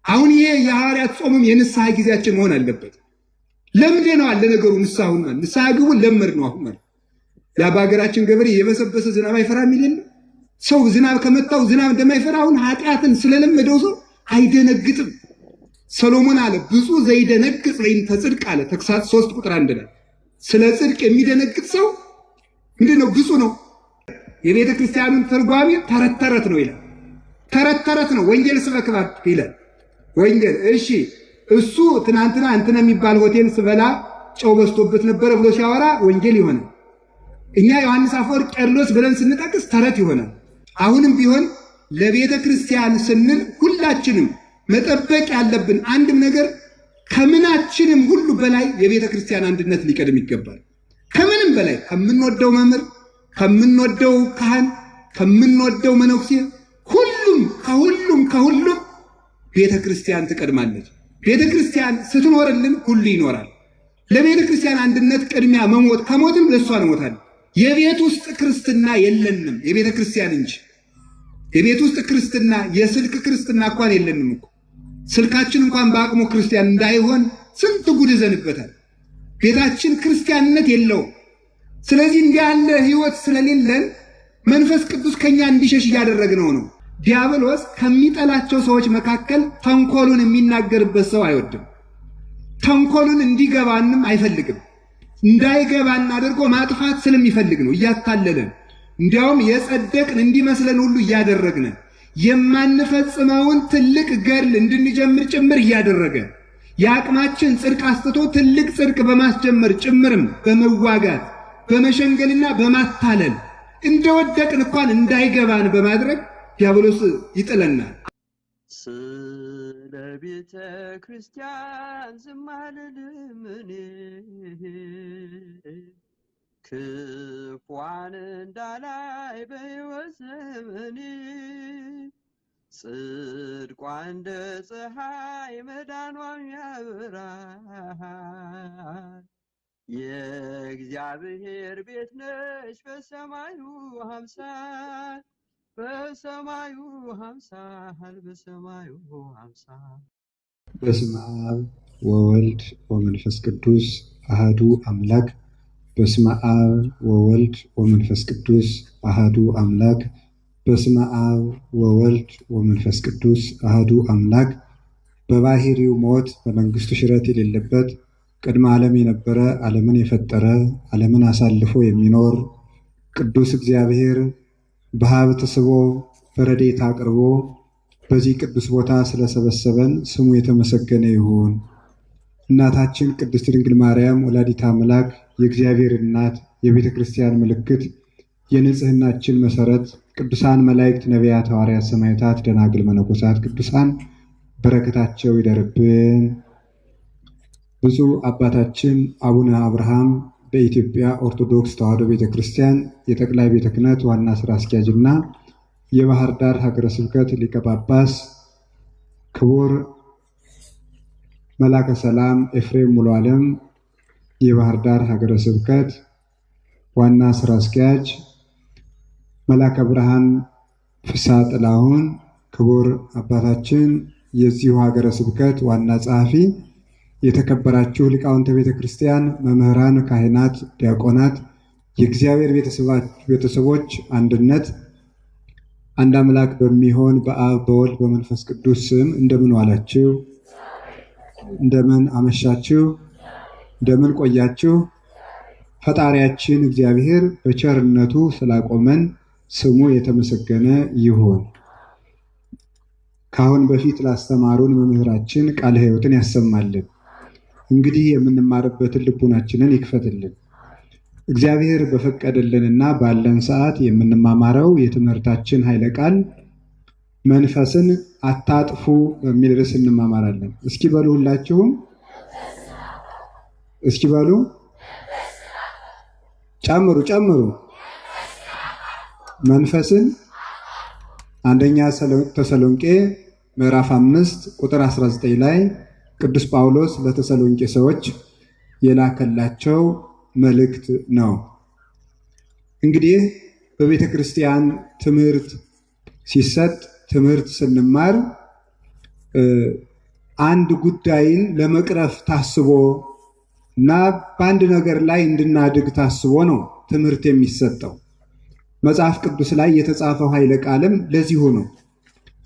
አሁን ይሄ የሐዋርያት ጾምም የንስሐ ጊዜያችን መሆን አለበት። ለምንድን ነው አለ ነገሩ ንስሐውን ንስሐ ግቡ ለምር ነው። አሁን ማለት ያ በሀገራችን ገበሬ የበሰበሰ ዝናብ አይፈራም የሚል የለም። ሰው ዝናብ ከመታው ዝናብ እንደማይፈራ አሁን ኃጢአትን ስለለመደው ሰው አይደነግጥም። ሰሎሞን አለ ብፁዕ ዘይደነግጥ በእንተ ጽድቅ አለ ተግሣጽ 3 ቁጥር 1 ላይ ስለ ጽድቅ የሚደነግጥ ሰው ምንድን ነው? ብፁዕ ነው። የቤተ ክርስቲያኑን ተርጓሚ ተረት ተረት ነው ይላል። ተረት ተረት ነው ወንጌል ስበክባት ይላል። ወንጌል እሺ፣ እሱ ትናንትና እንትን የሚባል ሆቴል ስበላ ጨው በዝቶበት ነበረ ብሎ ሲያወራ ወንጌል ይሆናል። እኛ ዮሐንስ አፈወርቅ ቄርሎስ ብለን ስንጠቅስ ተረት ይሆናል። አሁንም ቢሆን ለቤተ ክርስቲያን ስንል ሁላችንም መጠበቅ ያለብን አንድም ነገር ከምናችንም ሁሉ በላይ የቤተ ክርስቲያን አንድነት ሊቀድም ይገባል። ከምንም በላይ ከምንወደው መምህር፣ ከምንወደው ካህን፣ ከምንወደው መነኩሴ ሁሉም ከሁሉም ከሁሉም ቤተ ክርስቲያን ትቀድማለች። ቤተ ክርስቲያን ስትኖርልን ሁሉ ይኖራል። ለቤተ ክርስቲያን አንድነት ቅድሚያ መሞት ከሞትም ለእሷ እንሞታለን። የቤት ውስጥ ክርስትና የለንም፣ የቤተ ክርስቲያን እንጂ የቤት ውስጥ ክርስትና የስልክ ክርስትና እንኳን የለንም እኮ። ስልካችን እንኳን በአቅሙ ክርስቲያን እንዳይሆን ስንት ጉድ ይዘንበታል። ቤታችን ክርስቲያንነት የለውም። ስለዚህ እንዲህ ያለ ሕይወት ስለሌለን መንፈስ ቅዱስ ከኛ እንዲሸሽ እያደረግነው ነው። ዲያብሎስ ከሚጠላቸው ሰዎች መካከል ተንኮሉን የሚናገርበት ሰው አይወድም። ተንኮሉን እንዲገባንም አይፈልግም። እንዳይገባን አድርጎ ማጥፋት ስለሚፈልግ ነው እያታለለን። እንዲያውም የጸደቅን እንዲመስለን ሁሉ እያደረግን የማንፈጽመውን ትልቅ ገድል እንድንጀምር ጭምር እያደረገ የአቅማችን ጽድቅ አስትቶ ትልቅ ጽድቅ በማስጀመር ጭምርም በመዋጋት በመሸንገልና በማታለል እንደወደቅን እንኳን እንዳይገባን በማድረግ ዲያብሎስ ይጥለናል። ስለ ቤተ ክርስቲያን ዝም አልልም እኔ፣ ክፉዋን እንዳላይ በሕይወት ዘመኔ፣ ጽድቋ እንደ ፀሐይ መዳኗም ያበራል። የእግዚአብሔር ቤት ነች በሰማዩ አምሳል፣ በሰማዩ አምሳል፣ በሰማዩ አምሳል። በስመ አብ ወወልድ ወመንፈስ ቅዱስ አህዱ አምላክ። በስመ አብ ወወልድ ወመንፈስ ቅዱስ አህዱ አምላክ። በስመ አብ ወወልድ ወመንፈስ ቅዱስ አህዱ አምላክ። በባህሪው ሞት በመንግስቱ ሽረት የሌለበት ቅድመ ዓለም የነበረ ዓለምን የፈጠረ ዓለምን አሳልፎ የሚኖር ቅዱስ እግዚአብሔር በሀብት ስቦ በረድኤት አቅርቦ በዚህ ቅዱስ ቦታ ስለሰበሰበን ስሙ የተመሰገነ ይሁን። እናታችን ቅድስት ድንግል ማርያም ወላዲተ አምላክ የእግዚአብሔር እናት፣ የቤተ ክርስቲያን ምልክት፣ የንጽህናችን መሰረት፣ ቅዱሳን መላእክት፣ ነቢያት፣ ሐዋርያት፣ ሰማዕታት፣ ደናግል፣ መነኮሳት፣ ቅዱሳን በረከታቸው ይደርብን። ብፁዕ አባታችን አቡነ አብርሃም በኢትዮጵያ ኦርቶዶክስ ተዋሕዶ ቤተ ክርስቲያን የጠቅላይ ቤተ ክህነት ዋና ስራ አስኪያጅና የባህር ዳር ሀገረ ስብከት ሊቀ ጳጳስ፣ ክቡር መላከ ሰላም ኤፍሬም ሙሉ ዓለም የባህር ዳር ሀገረ ስብከት ዋና ስራ አስኪያጅ፣ መላከ ብርሃን ፍስሐ ጥላሁን ክቡር አባታችን የዚሁ ሀገረ ስብከት ዋና ጸሐፊ፣ የተከበራችሁ ሊቃውንተ ቤተ ክርስቲያን፣ መምህራን፣ ካህናት፣ ዲያቆናት፣ የእግዚአብሔር ቤተሰቦች አንድነት አንድ አምላክ በሚሆን በአብ በወልድ በመንፈስ ቅዱስ ስም እንደምን ዋላችሁ? እንደምን አመሻችሁ? እንደምን ቆያችሁ? ፈጣሪያችን እግዚአብሔር በቸርነቱ ስላቆመን ስሙ የተመሰገነ ይሁን። ከአሁን በፊት ላስተማሩን መምህራችን ቃለ ሕይወትን ያሰማልን። እንግዲህ የምንማርበትን ልቡናችንን ይክፈትልን። እግዚአብሔር በፈቀደልንና ባለን ሰዓት የምንማማረው የትምህርታችን ኃይለ ቃል መንፈስን አታጥፉ በሚል ርዕስ እንማማራለን። እስኪ በሉ ሁላችሁም፣ እስኪ በሉ፣ ጨምሩ ጨምሩ። መንፈስን አንደኛ ተሰሎንቄ ምዕራፍ 5 ቁጥር 19 ላይ ቅዱስ ጳውሎስ ለተሰሎንቄ ሰዎች የላከላቸው መልእክት ነው። እንግዲህ በቤተ ክርስቲያን ትምህርት ሲሰጥ ትምህርት ስንማር አንድ ጉዳይን ለመቅረፍ ታስቦ እና በአንድ ነገር ላይ እንድናድግ ታስቦ ነው ትምህርት የሚሰጠው። መጽሐፍ ቅዱስ ላይ የተጻፈው ኃይለ ቃልም ለዚሁ ነው።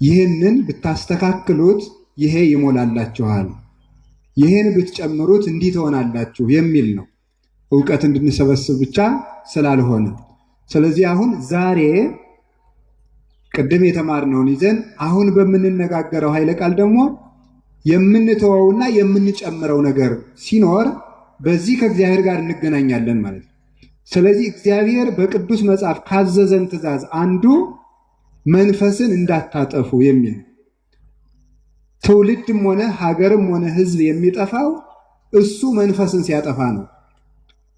ይህንን ብታስተካክሉት ይሄ ይሞላላችኋል፣ ይህን ብትጨምሩት እንዲህ ትሆናላችሁ የሚል ነው። እውቀት እንድንሰበስብ ብቻ ስላልሆነ፣ ስለዚህ አሁን ዛሬ ቅድም የተማርነውን ይዘን አሁን በምንነጋገረው ኃይለ ቃል ደግሞ የምንተወውና የምንጨምረው ነገር ሲኖር በዚህ ከእግዚአብሔር ጋር እንገናኛለን ማለት ነው። ስለዚህ እግዚአብሔር በቅዱስ መጽሐፍ ካዘዘን ትእዛዝ አንዱ መንፈስን እንዳታጠፉ የሚል፣ ትውልድም ሆነ ሀገርም ሆነ ሕዝብ የሚጠፋው እሱ መንፈስን ሲያጠፋ ነው።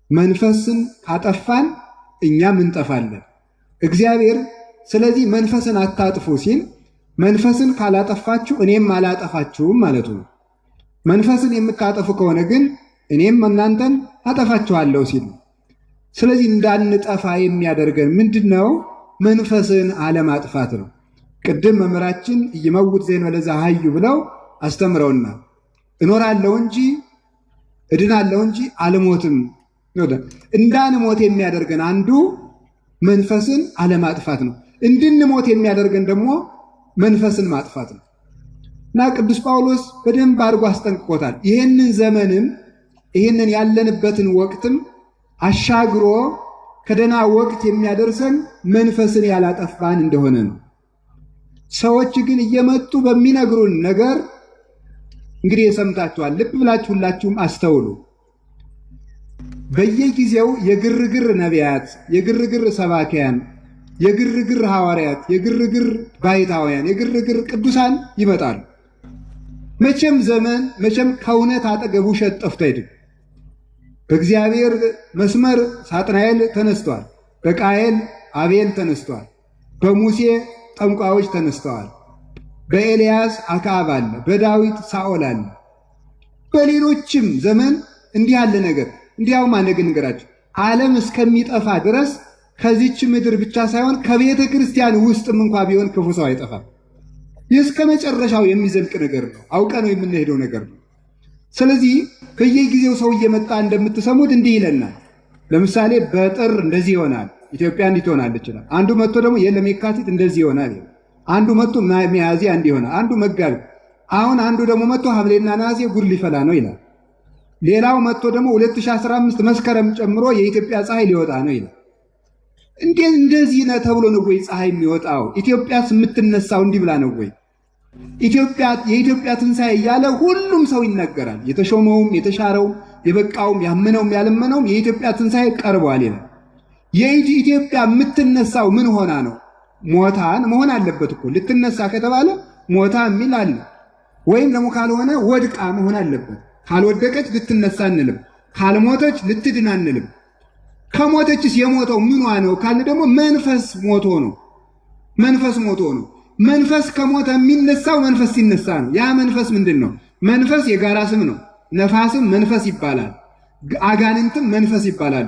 መንፈስን ካጠፋን እኛም እንጠፋለን። እግዚአብሔር ስለዚህ መንፈስን አታጥፉ ሲል መንፈስን ካላጠፋችሁ እኔም አላጠፋችሁም ማለቱ ነው። መንፈስን የምታጠፉ ከሆነ ግን እኔም እናንተን አጠፋችኋለሁ ሲል፣ ስለዚህ እንዳንጠፋ የሚያደርገን ምንድን ነው? መንፈስን አለማጥፋት ነው። ቅድም መምህራችን ኢይመውት ዘእንበለ ዘሐዩ ብለው አስተምረውናል። እኖራለሁ እንጂ እድናለሁ እንጂ አልሞትም። እንዳንሞት የሚያደርገን አንዱ መንፈስን አለማጥፋት ነው። እንድንሞት የሚያደርገን ደግሞ መንፈስን ማጥፋት ነው። እና ቅዱስ ጳውሎስ በደንብ አድርጎ አስጠንቅቆታል። ይህንን ዘመንም ይህንን ያለንበትን ወቅትም አሻግሮ ከደህና ወቅት የሚያደርሰን መንፈስን ያላጠፋን እንደሆነ ነው። ሰዎች ግን እየመጡ በሚነግሩን ነገር እንግዲህ የሰምታችኋል። ልብ ብላችሁ ሁላችሁም አስተውሉ። በየጊዜው የግርግር ነቢያት፣ የግርግር ሰባኪያን፣ የግርግር ሐዋርያት፣ የግርግር ባይታውያን፣ የግርግር ቅዱሳን ይመጣሉ። መቼም ዘመን መቼም ከእውነት አጠገብ ውሸት ጠፍቶ አይድን። በእግዚአብሔር መስመር ሳጥናኤል ተነስቷል። በቃየል አቤል ተነስቷል። በሙሴ ጠንቋዮች ተነስተዋል። በኤልያስ አክዓብ አለ። በዳዊት ሳኦል አለ። በሌሎችም ዘመን እንዲህ ያለ ነገር እንዲያውም አንድ ንገራችሁ፣ ዓለም እስከሚጠፋ ድረስ ከዚች ምድር ብቻ ሳይሆን ከቤተ ክርስቲያን ውስጥም እንኳ ቢሆን ክፉ ሰው አይጠፋም። ይህ እስከ መጨረሻው የሚዘልቅ ነገር ነው። አውቀ ነው የምንሄደው ነገር ነው። ስለዚህ በየጊዜው ሰው እየመጣ እንደምትሰሙት እንዲህ ይለናል። ለምሳሌ በጥር እንደዚህ ይሆናል፣ ኢትዮጵያ እንዲህ ትሆናለች ይላል። አንዱ መጥቶ ደግሞ የለም የካቲት እንደዚህ ይሆናል ይላል። አንዱ መጥቶ ሚያዝያ እንዲህ ይሆናል፣ አንዱ መጋቢት። አሁን አንዱ ደግሞ መጥቶ ሐምሌና ነሐሴ ጉድ ሊፈላ ነው ይላል። ሌላው መጥቶ ደግሞ 2015 መስከረም ጨምሮ የኢትዮጵያ ፀሐይ ሊወጣ ነው ይላል። እንዴ እንደዚህ ነው ተብሎ ነው ወይ ፀሐይ የሚወጣው? ኢትዮጵያስ የምትነሳው እንዲህ ብላ ነው ወይ? ኢትዮጵያ የኢትዮጵያ ትንሣኤ እያለ ሁሉም ሰው ይናገራል። የተሾመውም የተሻረውም የበቃውም ያመነውም ያለመነውም የኢትዮጵያ ትንሣኤ ቀርቧል ይላል። የኢትዮጵያ የምትነሳው ምን ሆና ነው? ሞታን መሆን አለበት እኮ ልትነሳ ከተባለ ሞታ የሚል አለ። ወይም ደግሞ ካልሆነ ወድቃ መሆን አለበት። ካልወደቀች ልትነሳ አንልም። ካልሞተች ልትድን አንልም። ከሞተችስ የሞተው ምኗ ነው ካልን ደግሞ መንፈስ ሞቶ ነው። መንፈስ ሞቶ ነው። መንፈስ ከሞተ የሚነሳው መንፈስ ሲነሳ ነው። ያ መንፈስ ምንድን ነው? መንፈስ የጋራ ስም ነው። ነፋስም መንፈስ ይባላል። አጋንንትም መንፈስ ይባላል።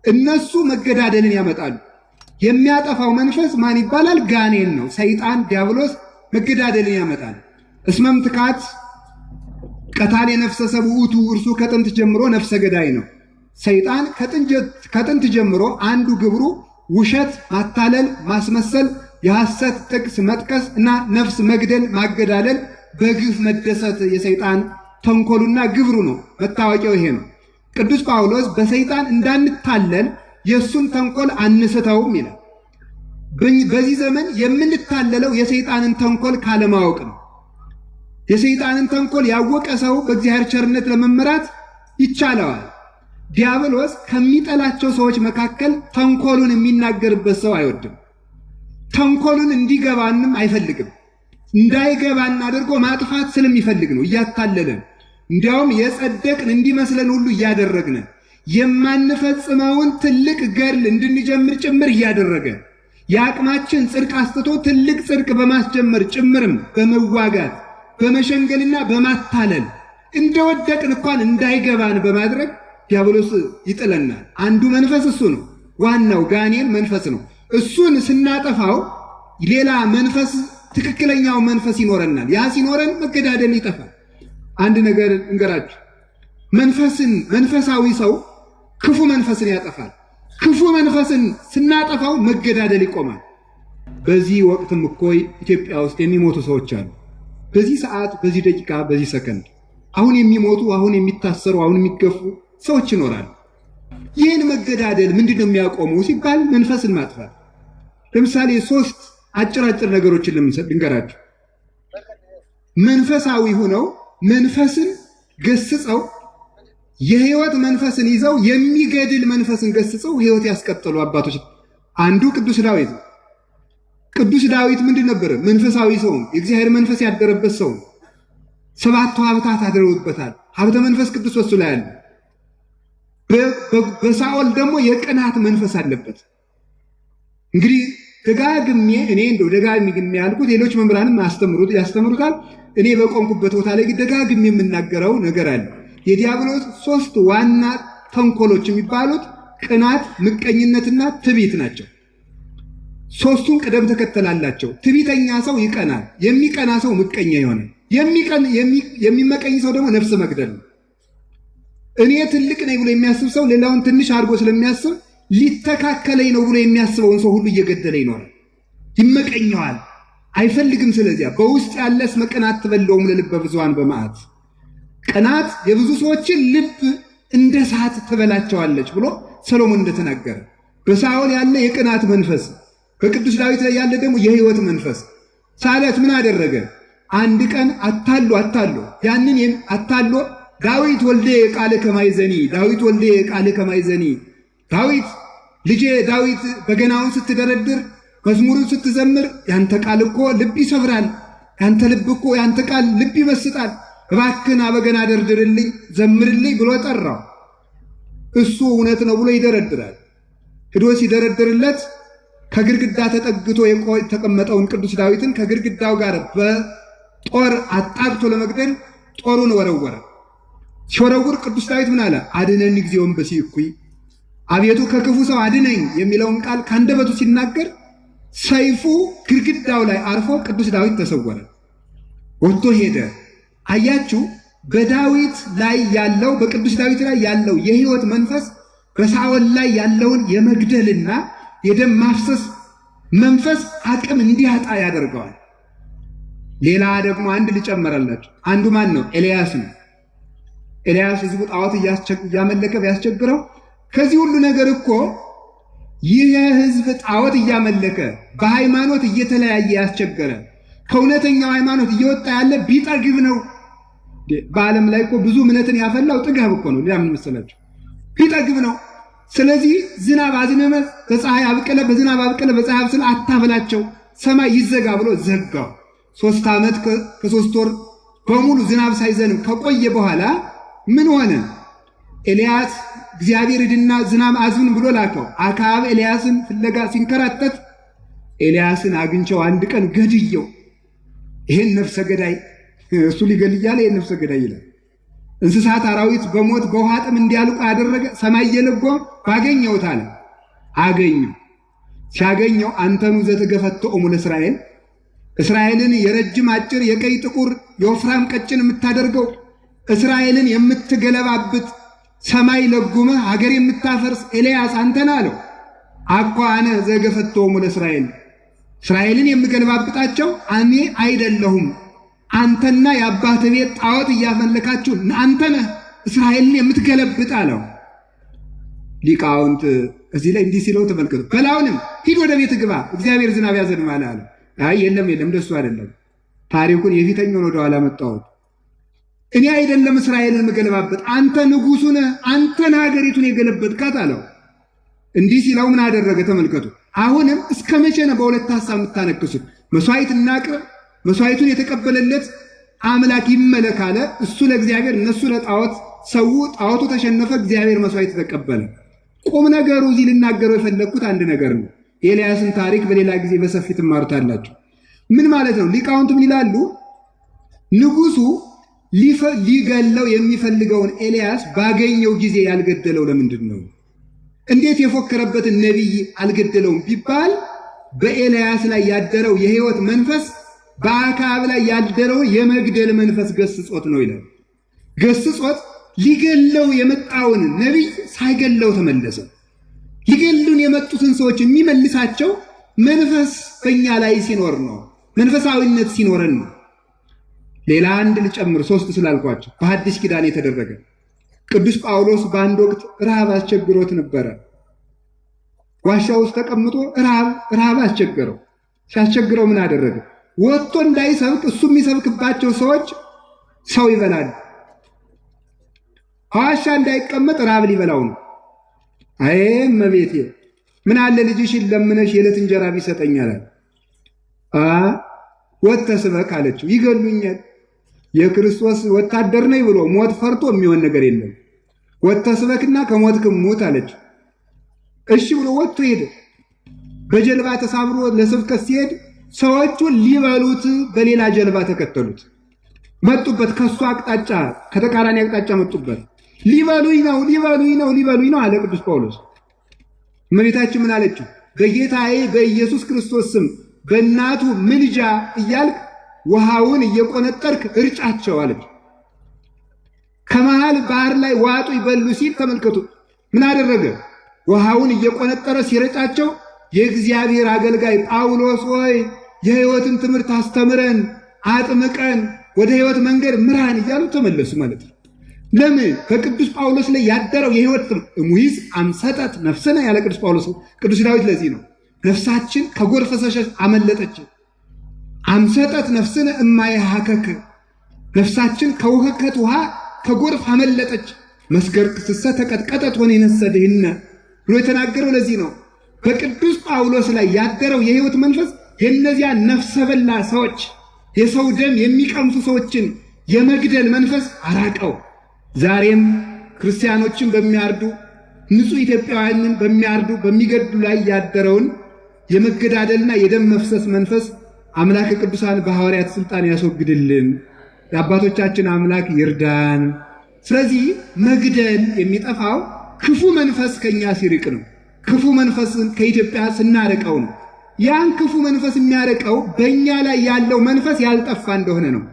እነሱ መገዳደልን ያመጣሉ። የሚያጠፋው መንፈስ ማን ይባላል? ጋኔን ነው። ሰይጣን ዲያብሎስ መገዳደልን ያመጣል። እስመም ትካት ቀታል የነፍሰ ሰብእ ውእቱ፣ እርሱ ከጥንት ጀምሮ ነፍሰ ገዳይ ነው። ሰይጣን ከጥንት ጀምሮ አንዱ ግብሩ ውሸት፣ ማታለል፣ ማስመሰል፣ የሐሰት ጥቅስ መጥቀስ እና ነፍስ መግደል፣ ማገዳደል፣ በግፍ መደሰት የሰይጣን ተንኮሉና ግብሩ ነው። መታወቂያው ይሄ ነው። ቅዱስ ጳውሎስ በሰይጣን እንዳንታለል የእሱን ተንኮል አንስተውም ይላል። በዚህ ዘመን የምንታለለው የሰይጣንን ተንኮል ካለማወቅ ነው። የሰይጣንን ተንኮል ያወቀ ሰው በእግዚአብሔር ቸርነት ለመመራት ይቻለዋል። ዲያብሎስ ከሚጠላቸው ሰዎች መካከል ተንኮሉን የሚናገርበት ሰው አይወድም። ተንኮሉን እንዲገባንም አይፈልግም። እንዳይገባን አድርጎ ማጥፋት ስለሚፈልግ ነው እያታለለን። እንዲያውም የጸደቅን እንዲመስለን ሁሉ እያደረግን የማንፈጽመውን ትልቅ ገድል እንድንጀምር ጭምር እያደረገ የአቅማችን ጽድቅ አስትቶ ትልቅ ጽድቅ በማስጀመር ጭምርም በመዋጋት በመሸንገልና በማታለል እንደወደቅን እንኳን እንዳይገባን በማድረግ ዲያብሎስ ይጥለናል። አንዱ መንፈስ እሱ ነው። ዋናው ጋኔን መንፈስ ነው። እሱን ስናጠፋው ሌላ መንፈስ ትክክለኛው መንፈስ ይኖረናል። ያ ሲኖረን መገዳደል ይጠፋል። አንድ ነገር እንገራችሁ። መንፈስን መንፈሳዊ ሰው ክፉ መንፈስን ያጠፋል። ክፉ መንፈስን ስናጠፋው መገዳደል ይቆማል። በዚህ ወቅትም እኮ ኢትዮጵያ ውስጥ የሚሞቱ ሰዎች አሉ። በዚህ ሰዓት፣ በዚህ ደቂቃ፣ በዚህ ሰከንድ አሁን የሚሞቱ፣ አሁን የሚታሰሩ፣ አሁን የሚገፉ ሰዎች ይኖራሉ። ይህን መገዳደል ምንድን ነው የሚያቆመው ሲባል መንፈስን ማጥፋት። ለምሳሌ ሶስት አጭር አጭር ነገሮችን ልንገራችሁ። መንፈሳዊ ሆነው መንፈስን ገስጸው የህይወት መንፈስን ይዘው የሚገድል መንፈስን ገስጸው ህይወት ያስቀጠሉ አባቶች አንዱ ቅዱስ ዳዊት ነው። ቅዱስ ዳዊት ምንድን ነበረ? መንፈሳዊ ሰው፣ የእግዚአብሔር መንፈስ ያደረበት ሰው። ሰባቱ ሀብታት አድረውበታል። ሀብተ መንፈስ ቅዱስ በሱ ላይ አለ። በሳኦል ደግሞ የቅናት መንፈስ አለበት። እንግዲህ ደጋግሜ እኔ እንደው ደጋግሜ ያልኩት ሌሎች መምህራንም ያስተምሩታል። እኔ በቆምኩበት ቦታ ላይ ደጋግሜ የምናገረው ነገር አለ። የዲያብሎስ ሶስት ዋና ተንኮሎች የሚባሉት ቅናት፣ ምቀኝነትና ትዕቢት ናቸው። ሶስቱን ቅደም ተከተል አላቸው። ትዕቢተኛ ሰው ይቀናል። የሚቀና ሰው ምቀኛ ይሆናል። የሚመቀኝ ሰው ደግሞ ነፍስ መግደል ነው። እኔ ትልቅ ነኝ ብሎ የሚያስብ ሰው ሌላውን ትንሽ አድርጎ ስለሚያስብ ሊተካከለኝ ነው ብሎ የሚያስበውን ሰው ሁሉ እየገደለ ይኖራል። ይመቀኘዋል፣ አይፈልግም። ስለዚያ በውስጥ ያለስ መቀናት ትበለውም ለልበ ብዙኃን በመዓት ቅናት የብዙ ሰዎችን ልብ እንደ እሳት ትበላቸዋለች ብሎ ሰሎሞን እንደተናገረ በሳኦል ያለ የቅናት መንፈስ፣ በቅዱስ ዳዊት ላይ ያለ ደግሞ የሕይወት መንፈስ። ሳለት ምን አደረገ? አንድ ቀን አታሎ አታሎ ያንን አታሎ ዳዊት ወልዴ ቃል ከማይዘኒ ዳዊት ወልዴ ቃል ከማይዘኒ ዳዊት ልጄ ዳዊት በገናውን ስትደረድር መዝሙሩን ስትዘምር ያንተ ቃል እኮ ልብ ይሰብራል፣ ያንተ ልብ እኮ ያንተ ቃል ልብ ይመስጣል፣ እባክህን በገና ደርድርልኝ ዘምርልኝ ብሎ ጠራው። እሱ እውነት ነው ብሎ ይደረድራል። ሂዶ ሲደረድርለት ከግድግዳ ተጠግቶ የተቀመጠውን ቅዱስ ዳዊትን ከግድግዳው ጋር በጦር አጣብቶ ለመግደል ጦሩን ወረወረ። ሲወረውር ቅዱስ ዳዊት ምን አለ? አድነኒ እግዚኦ እምብእሲ እኩይ፣ አቤቱ ከክፉ ሰው አድነኝ የሚለውን ቃል ከአንደበቱ ሲናገር ሰይፉ ግድግዳው ላይ አርፎ ቅዱስ ዳዊት ተሰወረ፣ ወጥቶ ሄደ። አያችሁ፣ በዳዊት ላይ ያለው በቅዱስ ዳዊት ላይ ያለው የሕይወት መንፈስ በሳኦል ላይ ያለውን የመግደልና የደም ማፍሰስ መንፈስ አቅም እንዲያጣ ያደርገዋል። ሌላ ደግሞ አንድ ልጨመራላችሁ። አንዱ ማን ነው? ኤልያስ ነው። ኤልያስ ሕዝቡ ጣዖት እያመለከ ቢያስቸግረው ከዚህ ሁሉ ነገር እኮ ይህ ሕዝብ ጣዖት እያመለከ በሃይማኖት እየተለያየ ያስቸገረ ከእውነተኛው ሃይማኖት እየወጣ ያለ ቢጠግብ ነው። በዓለም ላይ እኮ ብዙ እምነትን ያፈላው ጥጋብ እኮ ነው። ሌላ ምን መሰላችሁ? ቢጠግብ ነው። ስለዚህ ዝናብ አዝነመ በፀሐይ አብቅለ በዝናብ አብቅለ በፀሐይ አብስለ አታብላቸው፣ ሰማይ ይዘጋ ብሎ ዘጋው። 3 ዓመት ከ3 ወር በሙሉ ዝናብ ሳይዘንም ከቆየ በኋላ ምን ሆነ? ኤልያስ እግዚአብሔር ሂድና ዝናብ አዝን ብሎ ላከው። አክዓብ ኤልያስን ፍለጋ ሲንከራተት ኤልያስን አግኝቸው አንድ ቀን ገድየው፣ ይሄን ነፍሰ ገዳይ እሱ ሊገል እያለ ይሄን ነፍሰ ገዳይ ይላል። እንስሳት አራዊት በሞት በውሃ ጥም እንዲያልቁ ያደረገ ሰማይ እየለጎመ ባገኘሁት አለ። አገኘው። ሲያገኘው አንተኑ ዘትገፈትኦሙ ለእስራኤል፣ እስራኤልን የረጅም አጭር የቀይ ጥቁር የወፍራም ቀጭን የምታደርገው እስራኤልን የምትገለባብጥ ሰማይ ለጉመህ ሀገር የምታፈርስ ኤልያስ አንተን አለው። አኳ አነ ዘገፈትኦሙ ለእስራኤል፣ እስራኤልን የምገለባብጣቸው እኔ አይደለሁም፣ አንተና የአባትህ ቤት ጣዖት እያመለካችሁ አንተ ነህ እስራኤልን የምትገለብጥ አለው። ሊቃውንት እዚህ ላይ እንዲህ ሲለው ተመልከቱ። በላውንም ሂድ ወደ ቤት ግባ እግዚአብሔር ዝናብ ያዘንባል አለ። አይ የለም የለም እንደሱ አይደለም። ታሪኩን የፊተኛውን ወደኋላ መጣሁት። እኔ አይደለም እስራኤልን የምገለባበጥ አንተ ንጉሱ ነህ፣ አንተ ነህ ሀገሪቱን የገለበጥካት አለው። እንዲህ ሲለው ምን አደረገ ተመልከቱ። አሁንም እስከ መቼ ነው በሁለት ሐሳብ የምታነክሱት? መስዋዕት እናቅርብ፣ መስዋዕቱን የተቀበለለት አምላክ ይመለክ አለ። እሱ ለእግዚአብሔር እነሱ ለጣዖት ሰው። ጣዖቱ ተሸነፈ፣ እግዚአብሔር መስዋዕት ተቀበለ። ቁም ነገሩ እዚህ ልናገረው የፈለግኩት አንድ ነገር ነው። የኤልያስን ታሪክ በሌላ ጊዜ በሰፊ ትማሩታላችሁ። ምን ማለት ነው? ሊቃውንቱ ምን ይላሉ? ንጉሱ ሊገለው የሚፈልገውን ኤልያስ ባገኘው ጊዜ ያልገደለው ለምንድን ነው? እንዴት የፎከረበትን ነቢይ አልገደለውም ቢባል በኤልያስ ላይ ያደረው የሕይወት መንፈስ በአክዓብ ላይ ያደረው የመግደል መንፈስ ገስጾት ነው ይላል። ገስጾት ሊገለው የመጣውን ነቢይ ሳይገለው ተመለሰ። ሊገሉን የመጡትን ሰዎች የሚመልሳቸው መንፈስ በእኛ ላይ ሲኖር ነው። መንፈሳዊነት ሲኖረን ነው። ሌላ አንድ ልጨምር፣ ሶስት ስላልኳቸው በሐዲስ ኪዳን የተደረገ ቅዱስ ጳውሎስ በአንድ ወቅት ረሃብ አስቸግሮት ነበረ። ዋሻ ውስጥ ተቀምጦ ረሃብ አስቸገረው። ሲያስቸግረው ምን አደረገ? ወጥቶ እንዳይሰብክ እሱ የሚሰብክባቸው ሰዎች ሰው ይበላሉ። ዋሻ እንዳይቀመጥ ረሃብ ሊበላው ነው። አይ እመቤቴ ምን አለ ልጅሽን ለምነሽ የዕለት እንጀራ ቢሰጠኝ አላት። ወጥተህ ስበክ አለችው። ይገሉኛል፣ የክርስቶስ ወታደር ነኝ ብሎ ሞት ፈርቶ የሚሆን ነገር የለም። ወጥተህ ስበክና ከሞትክም ሙት አለችው። እሺ ብሎ ወጥቶ ሄደ። በጀልባ ተሳብሮ ለስብከት ሲሄድ ሰዎቹ ሊበሉት በሌላ ጀልባ ተከተሉት። መጡበት፣ ከሱ አቅጣጫ ከተቃራኒ አቅጣጫ መጡበት። ሊበሉኝ ነው፣ ሊበሉኝ ነው፣ ሊበሉኝ ነው አለ ቅዱስ ጳውሎስ። እመቤታችን ምን አለችው? በጌታዬ በኢየሱስ ክርስቶስ ስም በእናቱ ምልጃ እያልክ ውሃውን እየቆነጠርክ እርጫቸው አለች። ከመሃል ባህር ላይ ዋጡ ይበሉ ሲል ተመልከቱ። ምን አደረገ? ውሃውን እየቆነጠረ ሲረጫቸው የእግዚአብሔር አገልጋይ ጳውሎስ ሆይ የሕይወትን ትምህርት አስተምረን አጥምቀን ወደ ሕይወት መንገድ ምራን እያሉ ተመለሱ ማለት ነው። ለምን? በቅዱስ ጳውሎስ ላይ ያደረው የሕይወት እሙይዝ አምሰጠት ነፍስነ ያለ ቅዱስ ጳውሎስ ቅዱስ ዳዊት ለዚህ ነው ነፍሳችን ከጎርፍ ፈሳሽ አመለጠች። አምሰጠት ነፍስነ እማይሃከክ ነፍሳችን ከውህከት ውሃ ከጎርፍ አመለጠች። መስገርክስሰ ተቀጥቀጠት ሆነ የነሰድህነ ብሎ የተናገረው ለዚህ ነው። በቅዱስ ጳውሎስ ላይ ያደረው የሕይወት መንፈስ የእነዚያ ነፍሰ በላ ሰዎች የሰው ደም የሚቀምሱ ሰዎችን የመግደል መንፈስ አራቀው። ዛሬም ክርስቲያኖችን በሚያርዱ ንጹሕ ኢትዮጵያውያንን በሚያርዱ በሚገድሉ ላይ ያደረውን የመገዳደልና የደም መፍሰስ መንፈስ አምላክ ቅዱሳን በሐዋርያት ሥልጣን ያስወግድልን። የአባቶቻችን አምላክ ይርዳን። ስለዚህ መግደል የሚጠፋው ክፉ መንፈስ ከኛ ሲርቅ ነው። ክፉ መንፈስን ከኢትዮጵያ ስናርቀው ነው። ያን ክፉ መንፈስ የሚያርቀው በእኛ ላይ ያለው መንፈስ ያልጠፋ እንደሆነ ነው።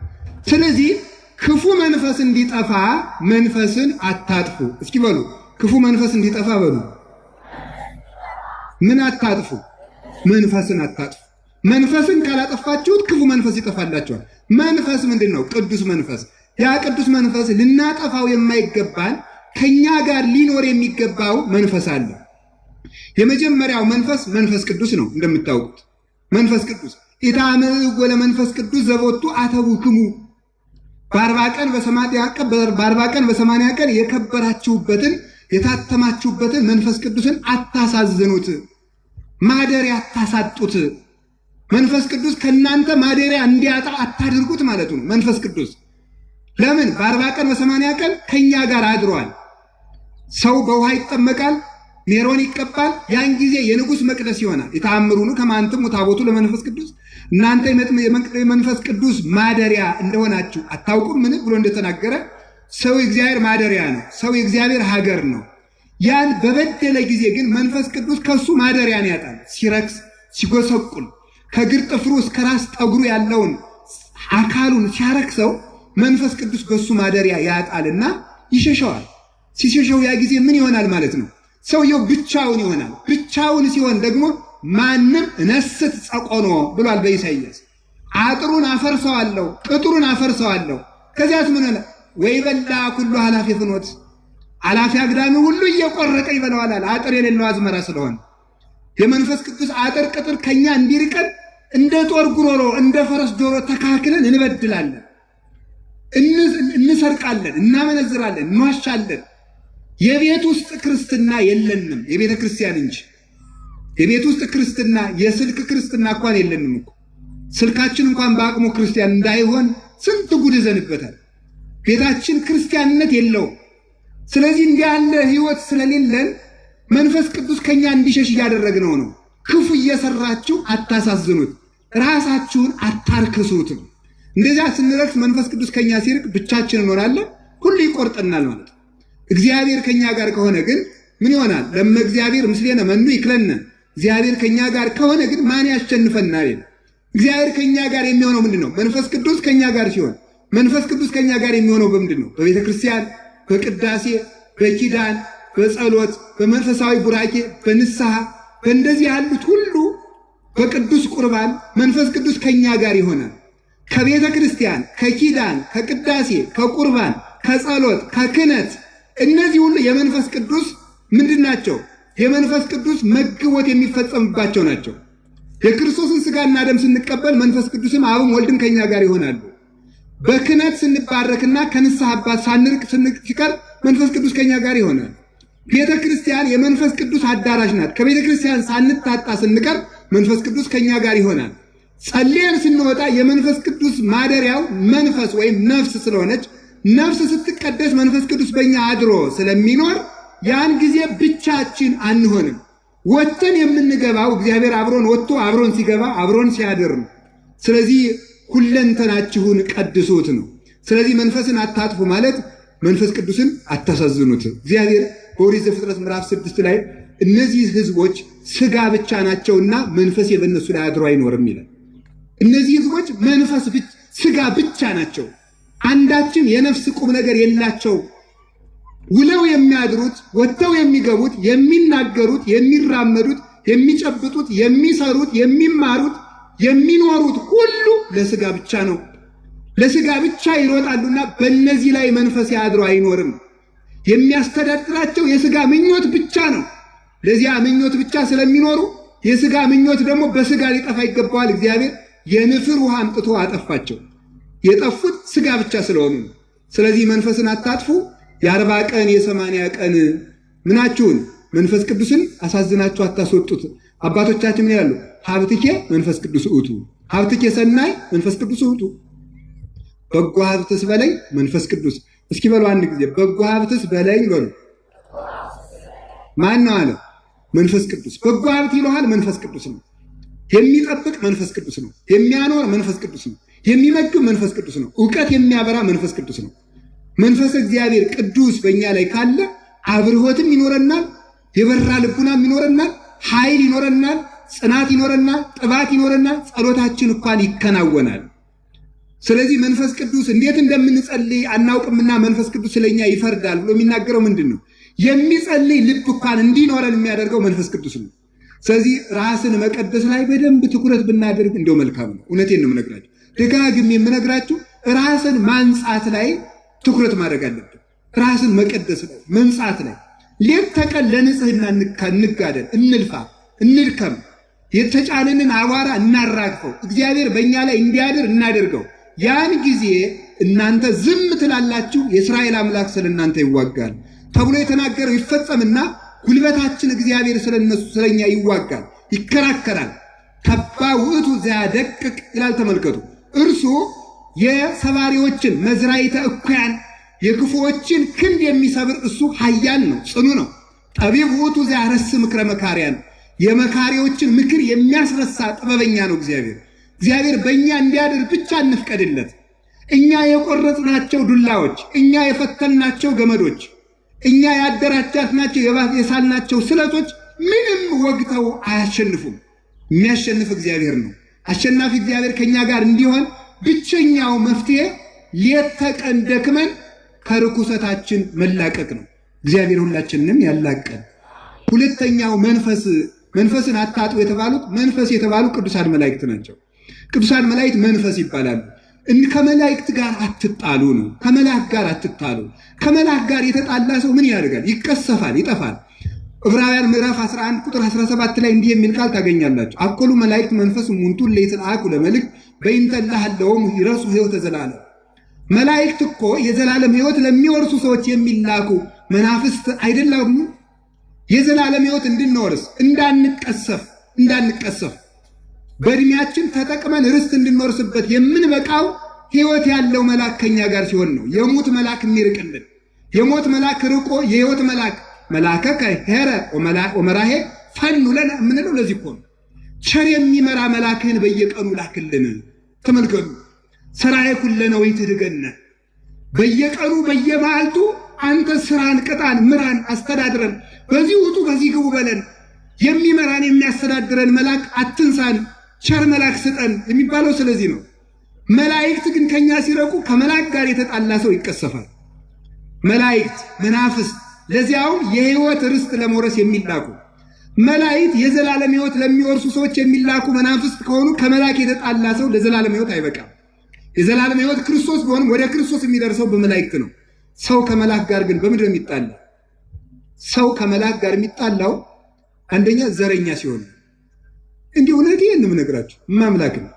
ስለዚህ ክፉ መንፈስ እንዲጠፋ መንፈስን አታጥፉ። እስኪ በሉ ክፉ መንፈስ እንዲጠፋ በሉ። ምን አታጥፉ? መንፈስን አታጥፉ። መንፈስን ካላጠፋችሁት ክፉ መንፈስ ይጠፋላችኋል። መንፈስ ምንድን ነው? ቅዱስ መንፈስ። ያ ቅዱስ መንፈስ ልናጠፋው የማይገባን ከኛ ጋር ሊኖር የሚገባው መንፈስ አለ። የመጀመሪያው መንፈስ መንፈስ ቅዱስ ነው። እንደምታውቁት መንፈስ ቅዱስ ኢታምዕጎ ለመንፈስ ቅዱስ ዘቦቱ አተቡክሙ በ40 ቀን በ80 ቀን የከበራችሁበትን የታተማችሁበትን መንፈስ ቅዱስን አታሳዝኑት፣ ማደሪያ አታሳጡት። መንፈስ ቅዱስ ከእናንተ ማደሪያ እንዲያጣ አታድርጉት ማለት ነው። መንፈስ ቅዱስ ለምን በ40 ቀን በ80 ቀን ከኛ ጋር አድሯል። ሰው በውሃ ይጠመቃል፣ ሜሮን ይቀባል። ያን ጊዜ የንጉሥ መቅደስ ይሆናል። የተአምሩኑ ከማንትሙ ታቦቱ ለመንፈስ ቅዱስ እናንተ የመንፈስ ቅዱስ ማደሪያ እንደሆናችሁ አታውቁም ምን ብሎ እንደተናገረ ሰው የእግዚአብሔር ማደሪያ ነው። ሰው የእግዚአብሔር ሀገር ነው። ያን በበደለ ጊዜ ግን መንፈስ ቅዱስ ከሱ ማደሪያን ያጣል። ሲረክስ፣ ሲጎሰቁል ከእግር ጥፍሩ እስከ ራስ ጠጉሩ ያለውን አካሉን ሲያረክሰው መንፈስ ቅዱስ በሱ ማደሪያ ያጣልና ይሸሸዋል። ሲሸሸው ያ ጊዜ ምን ይሆናል ማለት ነው? ሰውየው ብቻውን ይሆናል። ብቻውን ሲሆን ደግሞ ማንም እነስት ጸቆኖ ብሏል በኢሳይያስ። አጥሩን አፈርሰዋለሁ፣ ቅጥሩን አፈርሰዋለሁ። ከዚያስ ምን ሆነ? ወይ በላ ኩሉ ኃላፊ ፍኖት፣ አላፊ አግዳሚ ሁሉ እየቆረጠ ይበላዋል። አጥር የሌለው አዝመራ ስለሆነ የመንፈስ ቅዱስ አጥር ቅጥር ከኛ እንዲርቀን እንደ ጦር ጉሮሮ እንደ ፈረስ ጆሮ ተካክለን እንበድላለን፣ እንሰርቃለን፣ እናመነዝራለን፣ እንዋሻለን። የቤት ውስጥ ክርስትና የለንም፣ የቤተ ክርስቲያን እንጂ የቤት ውስጥ ክርስትና የስልክ ክርስትና እንኳን የለንም እኮ። ስልካችን እንኳን በአቅሙ ክርስቲያን እንዳይሆን ስንት ጉድ ይዘንበታል። ቤታችን ክርስቲያንነት የለውም። ስለዚህ እንዲህ ያለ ሕይወት ስለሌለን መንፈስ ቅዱስ ከኛ እንዲሸሽ እያደረግነው ነው። ክፉ እየሰራችሁ አታሳዝኑት፣ ራሳችሁን አታርክሱት። እንደዚያ ስንረክስ መንፈስ ቅዱስ ከኛ ሲርቅ ብቻችን እንሆናለን፣ ሁሉ ይቆርጠናል ማለት ነው። እግዚአብሔር ከኛ ጋር ከሆነ ግን ምን ይሆናል? ለመ እግዚአብሔር ምስሌነ መኑ ይክለነ። እግዚአብሔር ከኛ ጋር ከሆነ ግን ማን ያሸንፈናል? እግዚአብሔር ከኛ ጋር የሚሆነው ምንድን ነው? መንፈስ ቅዱስ ከኛ ጋር ሲሆን፣ መንፈስ ቅዱስ ከኛ ጋር የሚሆነው በምንድን ነው? በቤተ ክርስቲያን፣ በቅዳሴ፣ በኪዳን፣ በጸሎት፣ በመንፈሳዊ ቡራኬ፣ በንስሐ፣ በእንደዚህ ያሉት ሁሉ በቅዱስ ቁርባን መንፈስ ቅዱስ ከኛ ጋር ይሆናል። ከቤተ ክርስቲያን፣ ከኪዳን፣ ከቅዳሴ፣ ከቁርባን፣ ከጸሎት፣ ከክህነት እነዚህ ሁሉ የመንፈስ ቅዱስ ምንድን ናቸው? የመንፈስ ቅዱስ መግቦት የሚፈጸምባቸው ናቸው። የክርስቶስን ሥጋና ደም ስንቀበል መንፈስ ቅዱስም አብም ወልድም ከኛ ጋር ይሆናሉ። በክህነት ስንባረክና ከንስሐ አባት ሳንርቅ ሲቀር መንፈስ ቅዱስ ከኛ ጋር ይሆናል። ቤተ ክርስቲያን የመንፈስ ቅዱስ አዳራሽ ናት። ከቤተ ክርስቲያን ሳንታጣ ስንቀር መንፈስ ቅዱስ ከኛ ጋር ይሆናል። ጸልየን ስንወጣ የመንፈስ ቅዱስ ማደሪያው መንፈስ ወይም ነፍስ ስለሆነች ነፍስ ስትቀደስ መንፈስ ቅዱስ በእኛ አድሮ ስለሚኖር ያን ጊዜ ብቻችን አንሆንም። ወጥተን የምንገባው እግዚአብሔር አብሮን ወጥቶ አብሮን ሲገባ አብሮን ሲያድር ነው። ስለዚህ ሁለንተናችሁን ቀድሱት ነው። ስለዚህ መንፈስን አታጥፉ ማለት መንፈስ ቅዱስን አታሳዝኑት። እግዚአብሔር በኦሪት ዘፍጥረት ምዕራፍ 6 ላይ እነዚህ ሕዝቦች ስጋ ብቻ ናቸውና መንፈሴ በእነሱ ላይ አድሮ አይኖርም ይላል። እነዚህ ሕዝቦች መንፈስ ስጋ ብቻ ናቸው፣ አንዳችም የነፍስ ቁም ነገር የላቸው። ውለው የሚያድሩት፣ ወጥተው የሚገቡት፣ የሚናገሩት፣ የሚራመዱት፣ የሚጨብጡት፣ የሚሰሩት፣ የሚማሩት፣ የሚኖሩት ሁሉ ለስጋ ብቻ ነው። ለስጋ ብቻ ይሮጣሉና በእነዚህ ላይ መንፈስ አድሮ አይኖርም። የሚያስተዳድራቸው የስጋ ምኞት ብቻ ነው። ለዚያ ምኞት ብቻ ስለሚኖሩ የስጋ ምኞት ደግሞ በስጋ ሊጠፋ ይገባዋል። እግዚአብሔር የንፍር ውሃ አምጥቶ አጠፋቸው። የጠፉት ስጋ ብቻ ስለሆኑ ነው። ስለዚህ መንፈስን አታጥፉ። የ40 ቀን የ80 ቀን ምናችሁን መንፈስ ቅዱስን አሳዝናችሁ አታስወጡት። አባቶቻችን ምን ይላሉ? ሀብትኬ መንፈስ ቅዱስ ውእቱ፣ ሀብትኬ ሰናይ መንፈስ ቅዱስ ውእቱ፣ በጎ ሀብትስ በለኝ መንፈስ ቅዱስ። እስኪ በሉ አንድ ጊዜ በጎ ሀብትስ በለኝ በሉ። ማን ነው አለ? መንፈስ ቅዱስ። በጎ ሀብት ይለዋል መንፈስ ቅዱስ ነው። የሚጠብቅ መንፈስ ቅዱስ ነው። የሚያኖር መንፈስ ቅዱስ ነው። የሚመግብ መንፈስ ቅዱስ ነው። እውቀት የሚያበራ መንፈስ ቅዱስ ነው። መንፈስ እግዚአብሔር ቅዱስ በእኛ ላይ ካለ አብርሆትም ይኖረናል፣ የበራ ልቡናም ይኖረናል፣ ኃይል ይኖረናል፣ ጽናት ይኖረናል፣ ጥባት ይኖረናል፣ ጸሎታችን እንኳን ይከናወናል። ስለዚህ መንፈስ ቅዱስ እንዴት እንደምንጸልይ አናውቅምና መንፈስ ቅዱስ ስለኛ ይፈርዳል ብሎ የሚናገረው ምንድን ነው? የሚጸልይ ልብ እንኳን እንዲኖረን የሚያደርገው መንፈስ ቅዱስ ነው። ስለዚህ ራስን መቀደስ ላይ በደንብ ትኩረት ብናደርግ እንደው መልካም ነው። እውነቴን ነው የምነግራችሁ፣ ደጋግሜ የምነግራችሁ ራስን ማንጻት ላይ ትኩረት ማድረግ አለብን። ራስን መቀደስ ላይ መንጻት ላይ ሌት ተቀን ለንጽህና እንጋደል፣ እንልፋ፣ እንድከም፣ የተጫነንን አቧራ እናራግፈው፣ እግዚአብሔር በእኛ ላይ እንዲያድር እናደርገው። ያን ጊዜ እናንተ ዝም ትላላችሁ፣ የእስራኤል አምላክ ስለ እናንተ ይዋጋል ተብሎ የተናገረው ይፈጸምና ጉልበታችን እግዚአብሔር ስለነሱ ስለኛ ይዋጋል፣ ይከራከራል። ተባ ውእቱ ዘያደቅቅ ይላል። ተመልከቱ፣ እርሱ የሰባሪዎችን መዝራይተ እኩያን የክፉዎችን ክንድ የሚሰብር እሱ ኃያል ነው፣ ጽኑ ነው። ጠቢብ ውእቱ ዘያረስ ምክረ መካሪያን የመካሪዎችን ምክር የሚያስረሳ ጥበበኛ ነው እግዚአብሔር። እግዚአብሔር በእኛ እንዲያድር ብቻ እንፍቀድለት። እኛ የቆረጥናቸው ዱላዎች፣ እኛ የፈተልናቸው ገመዶች፣ እኛ ያደራጃትናቸው የሳልናቸው ስለቶች ምንም ወግተው አያሸንፉም። የሚያሸንፍ እግዚአብሔር ነው። አሸናፊ እግዚአብሔር ከእኛ ጋር እንዲሆን ብቸኛው መፍትሄ ሌት ተቀን ደክመን ከርኩሰታችን መላቀቅ ነው። እግዚአብሔር ሁላችንንም ያላቀን። ሁለተኛው መንፈስ መንፈስን አታጡ የተባሉት መንፈስ የተባሉ ቅዱሳን መላእክት ናቸው። ቅዱሳን መላእክት መንፈስ ይባላሉ። ከመላእክት ጋር አትጣሉ ነው። ከመላእክት ጋር አትጣሉ። ከመላእክት ጋር የተጣላ ሰው ምን ያደርጋል? ይቀሰፋል፣ ይጠፋል። ዕብራውያን ምዕራፍ 11 ቁጥር 17 ላይ እንዲህ የሚል ቃል ታገኛላችሁ። አኮሉ መላእክት መንፈስ ሙንቱ ለይትልአኩ ለመልእክት በእንተ እለ ይረሱ ሕይወተ ዘላለም። መላእክት እኮ የዘላለም ሕይወት ለሚወርሱ ሰዎች የሚላኩ መናፍስት አይደለም? የዘላለም ሕይወት እንድንወርስ እንዳንቀሰፍ እንዳንቀሰፍ በእድሜያችን ተጠቅመን ርስት እንድንወርስበት የምንበቃው ሕይወት ያለው መልአክ ከኛ ጋር ሲሆን ነው። የሞት መልአክ የሚርቅልን የሞት መልአክ ርቆ የሕይወት መልአክ መልአከከ ሄረ ወመራሄ ፈኑ ለነ የምንለው ለዚህ እኮ ነው። ቸር የሚመራ መልአክህን በየቀኑ ላክልን። ተመልከቱ፣ ሠራዬ ኩለነ ወይትድገነ፣ በየቀኑ በየመዓልቱ አንተ ስራን፣ ቅጣን፣ ምራን፣ አስተዳድረን፣ በዚህ ውጡ በዚህ ግቡ በለን። የሚመራን የሚያስተዳድረን መልአክ አትንሳን፣ ቸር መልአክ ስጠን የሚባለው ስለዚህ ነው። መላእክት ግን ከኛ ሲረቁ ከመላእክት ጋር የተጣላ ሰው ይቀሰፋል። መላእክት መናፍስት፣ ለዚያውም የሕይወት ርስት ለመውረስ የሚላኩ መላእክት፣ የዘላለም ሕይወት ለሚወርሱ ሰዎች የሚላኩ መናፍስት ከሆኑ ከመላክ የተጣላ ሰው ለዘላለም ሕይወት አይበቃም። የዘላለም ሕይወት ክርስቶስ ቢሆንም ወደ ክርስቶስ የሚደርሰው በመላእክት ነው። ሰው ከመላክ ጋር ግን በምንድን ነው የሚጣላ? ሰው ከመላክ ጋር የሚጣላው አንደኛ ዘረኛ ሲሆን፣ እንዲህ እውነት ይሄን ነው የምነግራችሁ፣ ማምላክ ነው።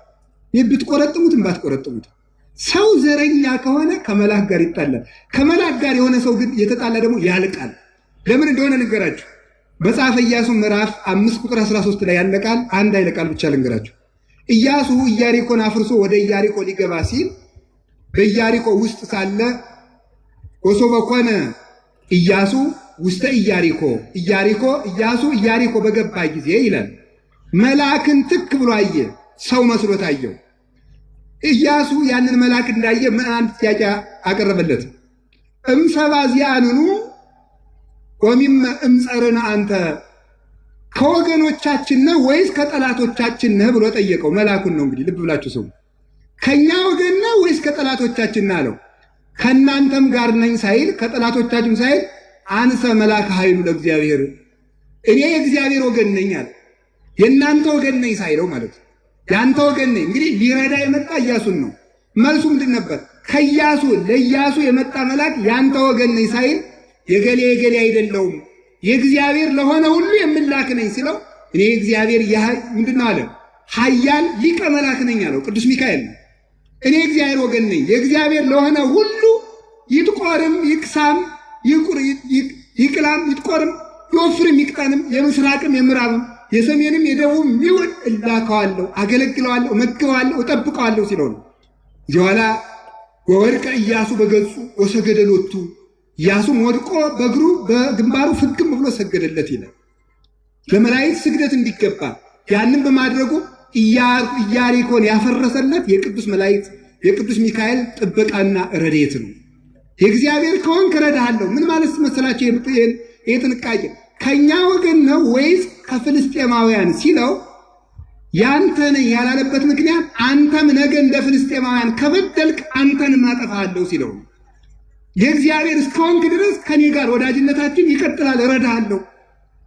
ይህ ብትቆረጥሙትም ባትቆረጥሙትም ሰው ዘረኛ ከሆነ ከመላክ ጋር ይጣላል። ከመላክ ጋር የሆነ ሰው ግን የተጣላ ደግሞ ያልቃል። ለምን እንደሆነ ልንገራችሁ። መጽሐፈ ኢያሱ ምዕራፍ 5 ቁጥር 13 ላይ ያለ ቃል አንድ ኃይለ ቃል ብቻ ልንገራችሁ። ኢያሱ ኢያሪኮን አፍርሶ ወደ ኢያሪኮ ሊገባ ሲል በኢያሪኮ ውስጥ ሳለ ወሶበ ኮነ ኢያሱ ውስተ ኢያሪኮ፣ ኢያሪኮ ኢያሱ ኢያሪኮ በገባ ጊዜ ይላል፣ መልአክን ትክ ብሎ አየ፣ ሰው መስሎ ታየው። ኢያሱ ያንን መልአክ እንዳየ ምን አንድ ጥያቄ አቀረበለት። እምሰባ ዚአንኑ ወሚመ እምጸርነ አንተ፣ ከወገኖቻችን ነህ ወይስ ከጠላቶቻችን ነህ ብሎ ጠየቀው። መልአኩን ነው እንግዲህ ልብ ብላችሁ ሰው፣ ከኛ ወገን ነህ ወይስ ከጠላቶቻችን ነህ አለው። ከእናንተም ጋር ነኝ ሳይል ከጠላቶቻችን ሳይል አንሰ መልአከ ኃይሉ ለእግዚአብሔር፣ እኔ የእግዚአብሔር ወገን ነኝ አለ። የእናንተ ወገን ነኝ ሳይለው ማለት ነው። የአንተ ወገን ነኝ እንግዲህ ሊረዳ የመጣ ኢያሱን ነው። መልሱ ምንድን ነበር? ከኢያሱ ለኢያሱ የመጣ መልአክ የአንተ ወገን ነኝ ሳይል የገሌ የገሌ አይደለውም የእግዚአብሔር ለሆነ ሁሉ የምላክ ነኝ ሲለው እኔ የእግዚአብሔር ምንድን ነው አለ? ኃያል ሊቀ መልአክ ነኝ አለው። ቅዱስ ሚካኤል ነው። እኔ የእግዚአብሔር ወገን ነኝ፣ የእግዚአብሔር ለሆነ ሁሉ ይጥቆርም ይክሳም ይቅላም ይጥቆርም ይወፍርም ይቅጠንም የምስራቅም የምዕራብም የሰሜንም የደቡብም ይሁን እላከዋለሁ፣ አገለግለዋለሁ፣ እመግበዋለሁ፣ እጠብቀዋለሁ ሲለው ነው። እዚህ ኋላ ወወድቀ ኢያሱ በገጹ ወሰገደ ሎቱ፣ ኢያሱም ወድቆ በእግሩ በግንባሩ ፍግም ብሎ ሰገደለት ይላል። ለመላእክት ስግደት እንዲገባ ያንን በማድረጉ ኢያሪኮን ያፈረሰለት የቅዱስ መላእክት የቅዱስ ሚካኤል ጥበቃና ረድኤት ነው። የእግዚአብሔር ከሆንክ እረዳሃለሁ። ምን ማለት መሰላቸው? ይሄ ጥንቃቄ ከኛ ወገን ነው ወይስ ከፍልስጤማውያን ሲለው ያንተ ነኝ ያላለበት ምክንያት አንተም ነገ እንደ ፍልስጤማውያን ከበደልክ አንተንም አጠፋሃለሁ ሲለው ነው። የእግዚአብሔር እስከሆንክ ድረስ ከኔ ጋር ወዳጅነታችን ይቀጥላል፣ እረዳሃለሁ፣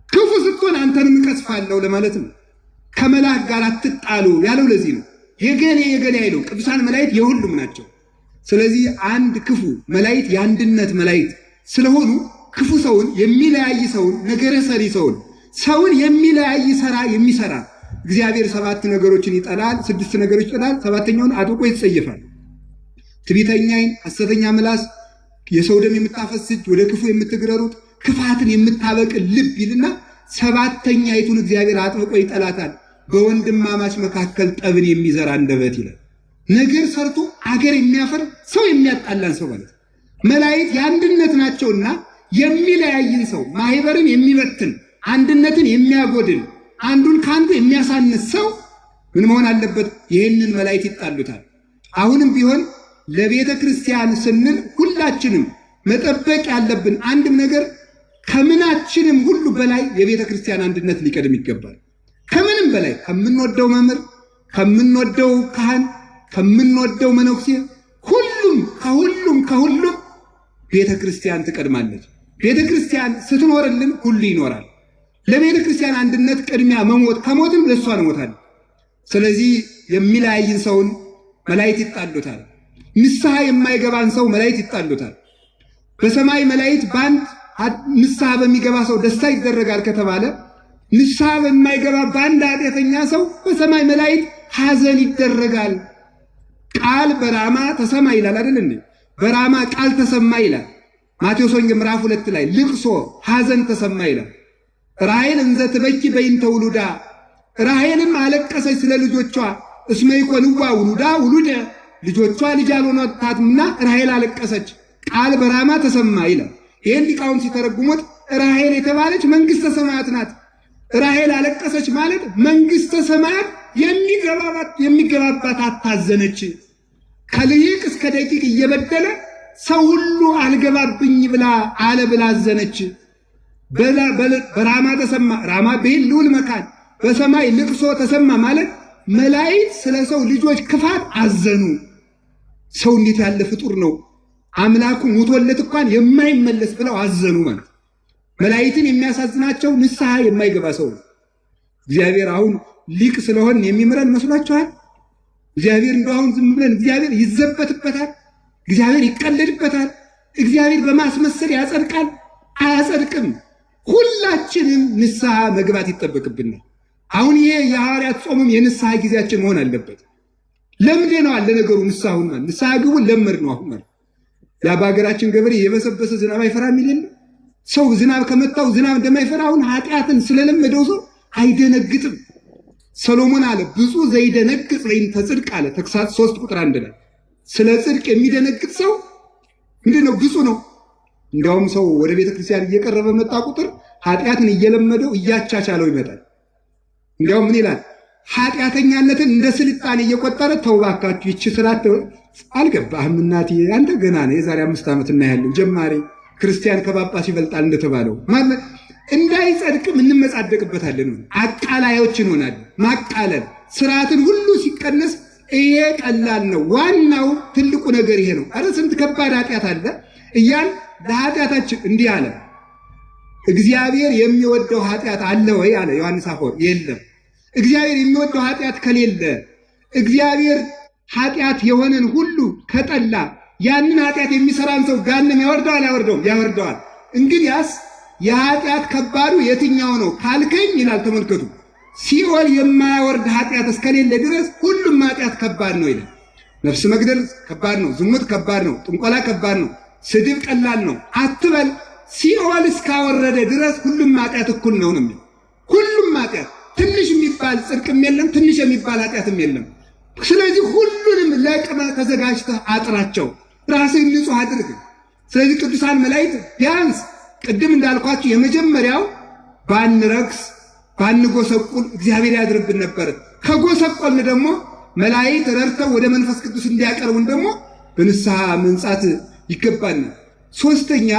ክፉ ስትሆን አንተንም እቀስፋለሁ ለማለት ነው። ከመላክ ጋር አትጣሉ ያለው ለዚህ ነው። የገሌ የገሌ አይለው፣ ቅዱሳን መላእክት የሁሉም ናቸው። ስለዚህ አንድ ክፉ መላእክት የአንድነት መላእክት ስለሆኑ ክፉ ሰውን የሚለያይ ሰውን ነገረ ሰሪ ሰውን ሰውን የሚለያይ ሰራ የሚሰራ እግዚአብሔር ሰባት ነገሮችን ይጠላል፣ ስድስት ነገሮች ይጠላል፣ ሰባተኛውን አጥብቆ ይጸየፋል። ትዕቢተኛ ዓይን፣ ሐሰተኛ ምላስ፣ የሰው ደም የምታፈስ እጅ፣ ወደ ክፉ የምትግረሩት፣ ክፋትን የምታበቅል ልብ ይልና ሰባተኛይቱን እግዚአብሔር አጥብቆ ይጠላታል። በወንድማማች መካከል ጠብን የሚዘራ አንደበት ይላል። ነገር ሰርቶ አገር የሚያፈር ሰው የሚያጣላን ሰው ማለት ነው። መላእክት የአንድነት ናቸውና የሚለያይን ሰው ማህበርን የሚበትን አንድነትን የሚያጎድል አንዱን ከአንዱ የሚያሳንስ ሰው ምን መሆን አለበት? ይህንን መላእክት ይጣሉታል። አሁንም ቢሆን ለቤተ ክርስቲያን ስንል ሁላችንም መጠበቅ ያለብን አንድም ነገር ከምናችንም ሁሉ በላይ የቤተ ክርስቲያን አንድነት ሊቀድም ይገባል። ከምንም በላይ ከምንወደው መምህር፣ ከምንወደው ካህን፣ ከምንወደው መነኩሴ ሁሉም ከሁሉም ከሁሉም ቤተ ክርስቲያን ትቀድማለች። ቤተ ክርስቲያን ስትኖርልን ሁሉ ይኖራል። ለቤተ ክርስቲያን አንድነት ቅድሚያ መሞት ከሞትም ለእሷ እንሞታለን። ስለዚህ የሚለያይን ሰውን መላእክት ይጣሉታል። ንስሐ የማይገባን ሰው መላእክት ይጣሉታል። በሰማይ መላእክት በአንድ ንስሐ በሚገባ ሰው ደስታ ይደረጋል ከተባለ ንስሐ በማይገባ በአንድ ኃጢአተኛ ሰው በሰማይ መላእክት ሐዘን ይደረጋል። ቃል በራማ ተሰማ ይላል አይደል እንዴ? በራማ ቃል ተሰማ ይላል። ማቴዎስ ወንጌል ምዕራፍ 2 ላይ ልቅሶ ሐዘን ተሰማ ይላል። ራሔል እንዘ ትበኪ በይንተ ውሉዳ፣ ራሔልም አለቀሰች ስለ ልጆቿ፣ እስመ ይኮንዋ ውሉዳ ውሉደ፣ ልጆቿ ልጅ አልሆኗታትና ራሔል አለቀሰች። ቃል በራማ ተሰማ ይላል። ይህን ሊቃውንት ሲተረጉሙት ራሔል የተባለች መንግሥተ ሰማያት ናት። ራሔል አለቀሰች ማለት መንግሥተ ሰማያት የሚገባባት አታዘነች። ከልሂቅ እስከ ደቂቅ እየበደለ ሰው ሁሉ አልገባብኝ ብላ አለ ብላ አዘነች። በራማ ተሰማ፣ ራማ ብሂል ልዑል መካን፣ በሰማይ ልቅሶ ተሰማ ማለት መላእክት ስለ ሰው ልጆች ክፋት አዘኑ። ሰው እንዴት ያለ ፍጡር ነው አምላኩ ሞቶለት እንኳን የማይመለስ ብለው አዘኑ ማለት። መላእክትን የሚያሳዝናቸው ንስሐ የማይገባ ሰው ነው። እግዚአብሔር አሁን ሊቅ ስለሆን የሚምረን መስሏችኋል? እግዚአብሔር እንደው አሁን ዝም ብለን እግዚአብሔር ይዘበትበታል፣ እግዚአብሔር ይቀለድበታል፣ እግዚአብሔር በማስመሰል ያጸድቃል? አያጸድቅም። ሁላችንም ንስሐ መግባት ይጠበቅብናል። አሁን ይሄ የሐዋርያት ጾምም የንስሐ ጊዜያችን መሆን አለበት። ለምንድን ነው አለ ነገሩ ንስሐውን ማለት ንስሐ ግቡ ለምድ ነው አሁን ማለት። ያ በሀገራችን ገበሬ የበሰበሰ ዝናብ አይፈራ የሚል የለም። ሰው ዝናብ ከመታው ዝናብ እንደማይፈራ አሁን ኃጢአትን ስለለመደው ሰው አይደነግጥም። ሰሎሞን አለ ብፁዕ ዘይደነግጥ በእንተ ጽድቅ አለ ተግሣጽ 3 ቁጥር 1 ላይ ስለ ጽድቅ የሚደነግጥ ሰው ምንድን ነው? ብፁዕ ነው። እንዲያውም ሰው ወደ ቤተ ክርስቲያን እየቀረበ መጣ ቁጥር ኃጢአትን እየለመደው እያቻቻለው ይመጣል። እንዲያውም ምን ይላል? ኃጢአተኛነትን እንደ ስልጣኔ እየቆጠረ ተው እባካችሁ ይቺ ስራ አልገባህም እናቴ አንተ ገና ነህ፣ የዛሬ 5 ዓመት እናያለን፣ ጀማሪ ክርስቲያን ከጳጳስ ይበልጣል እንደተባለው እንዳይጸድቅም እንመጻደቅበታለን። አቃላዮች እንሆናለን። ማቃለል ስርዓትን ሁሉ ሲቀነስ ይሄ ቀላል ነው፣ ዋናው ትልቁ ነገር ይሄ ነው። አረ ስንት ከባድ ኃጢአት አለ እያል ለኃጢአታችን እንዲህ አለ። እግዚአብሔር የሚወደው ኃጢአት አለ ወይ አለ ዮሐንስ አፈወርቅ። የለም። እግዚአብሔር የሚወደው ኃጢአት ከሌለ እግዚአብሔር ኃጢአት የሆነን ሁሉ ከጠላ ያንን ኃጢአት የሚሰራን ሰው ገሃነም ያወርደዋል? አያወርደውም? ያወርደዋል። እንግዲያስ የኃጢአት ከባዱ የትኛው ነው ካልከኝ ይላል ተመልከቱ፣ ሲኦል የማያወርድ ኃጢአት እስከሌለ ድረስ ሁሉም ኃጢአት ከባድ ነው ይላል። ነፍስ መግደል ከባድ ነው፣ ዝሙት ከባድ ነው፣ ጥንቆላ ከባድ ነው፣ ስድብ ቀላል ነው አትበል። ሲኦል እስካወረደ ድረስ ሁሉም ኃጢአት እኩል ነው ነው የሚለው። ሁሉም ኃጢአት ትንሽ የሚባል ጽድቅም የለም፣ ትንሽ የሚባል ኃጢአትም የለም። ስለዚህ ሁሉንም ለቅመህ ተዘጋጅተህ አጥራቸው፣ ራስህን ንጹህ አድርግ። ስለዚህ ቅዱሳን መላእክት ቢያንስ ቅድም እንዳልኳችሁ የመጀመሪያው ባንረክስ ባንጎሰቁል እግዚአብሔር ያድርብን ነበር። ከጎሰቆልን ደግሞ መላእክት ረድተው ወደ መንፈስ ቅዱስ እንዲያቀርቡን ደግሞ በንስሐ መንጻት ይገባናል። ሶስተኛ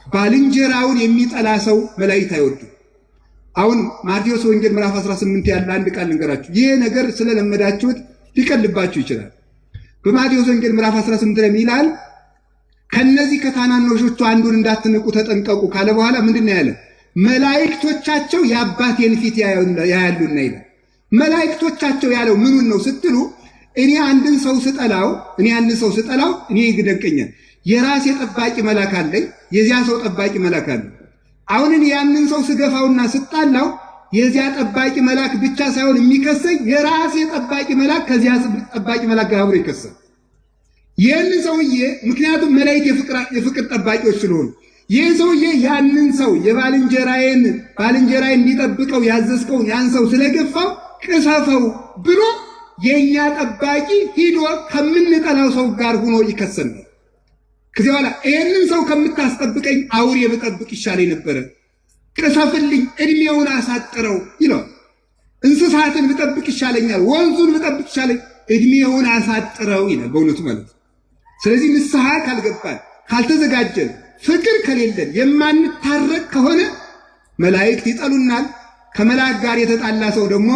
ባልንጀራውን የሚጠላ ሰው መላእክት አይወዱም። አሁን ማቴዎስ ወንጌል ምዕራፍ 18 ያለ አንድ ቃል ልንገራችሁ። ይሄ ነገር ስለለመዳችሁት ሊቀልባችሁ ይችላል። በማቴዎስ ወንጌል ምዕራፍ 18 ላይ ይላል ከነዚህ ከታናናሾቹ አንዱን እንዳትንቁ ተጠንቀቁ ካለ በኋላ ምንድነው ያለ? መላእክቶቻቸው የአባቴን ፊት ያያሉና ይላል። መላእክቶቻቸው ያለው ምኑን ነው ስትሉ እኔ አንድን ሰው ስጠላው እኔ ይደንቀኛል። የራሴ ጠባቂ መልአክ አለኝ፣ የዚያ ሰው ጠባቂ መልአክ አለ። አሁን እኔ ያንን ሰው ስገፋውና ስጣላው የዚያ ጠባቂ መልአክ ብቻ ሳይሆን የሚከሰኝ የራሴ ጠባቂ መልአክ ከዚያ ጠባቂ መልአክ ጋር አብሮ ይከሳል። ይህን ሰውዬ ምክንያቱም መላእክት የፍቅር ጠባቂዎች ስለሆኑ ይህን ሰውዬ ያንን ሰው የባልንጀራዬን ባልንጀራዬን እንዲጠብቀው ያዘዝከውን ያን ሰው ስለገፋው ቅሰፈው ብሎ የኛ ጠባቂ ሂዶ ከምንጠላው ሰው ጋር ሆኖ ይከሰናል። ከዚህ በኋላ ይህንን ሰው ከምታስጠብቀኝ አውሬ ብጠብቅ ይሻለኝ ነበረ፣ ቅሰፍልኝ፣ እድሜውን አሳጥረው ይለዋል። እንስሳትን ብጠብቅ ይሻለኛል፣ ወንዙን ብጠብቅ ይሻለኝ፣ እድሜውን አሳጥረው ይላል። በእውነቱ ማለት ስለዚህ ንስሐ ካልገባን ካልተዘጋጀን ፍቅር ከሌለን የማንታረቅ ከሆነ መላእክት ይጠሉናል። ከመላእክት ጋር የተጣላ ሰው ደግሞ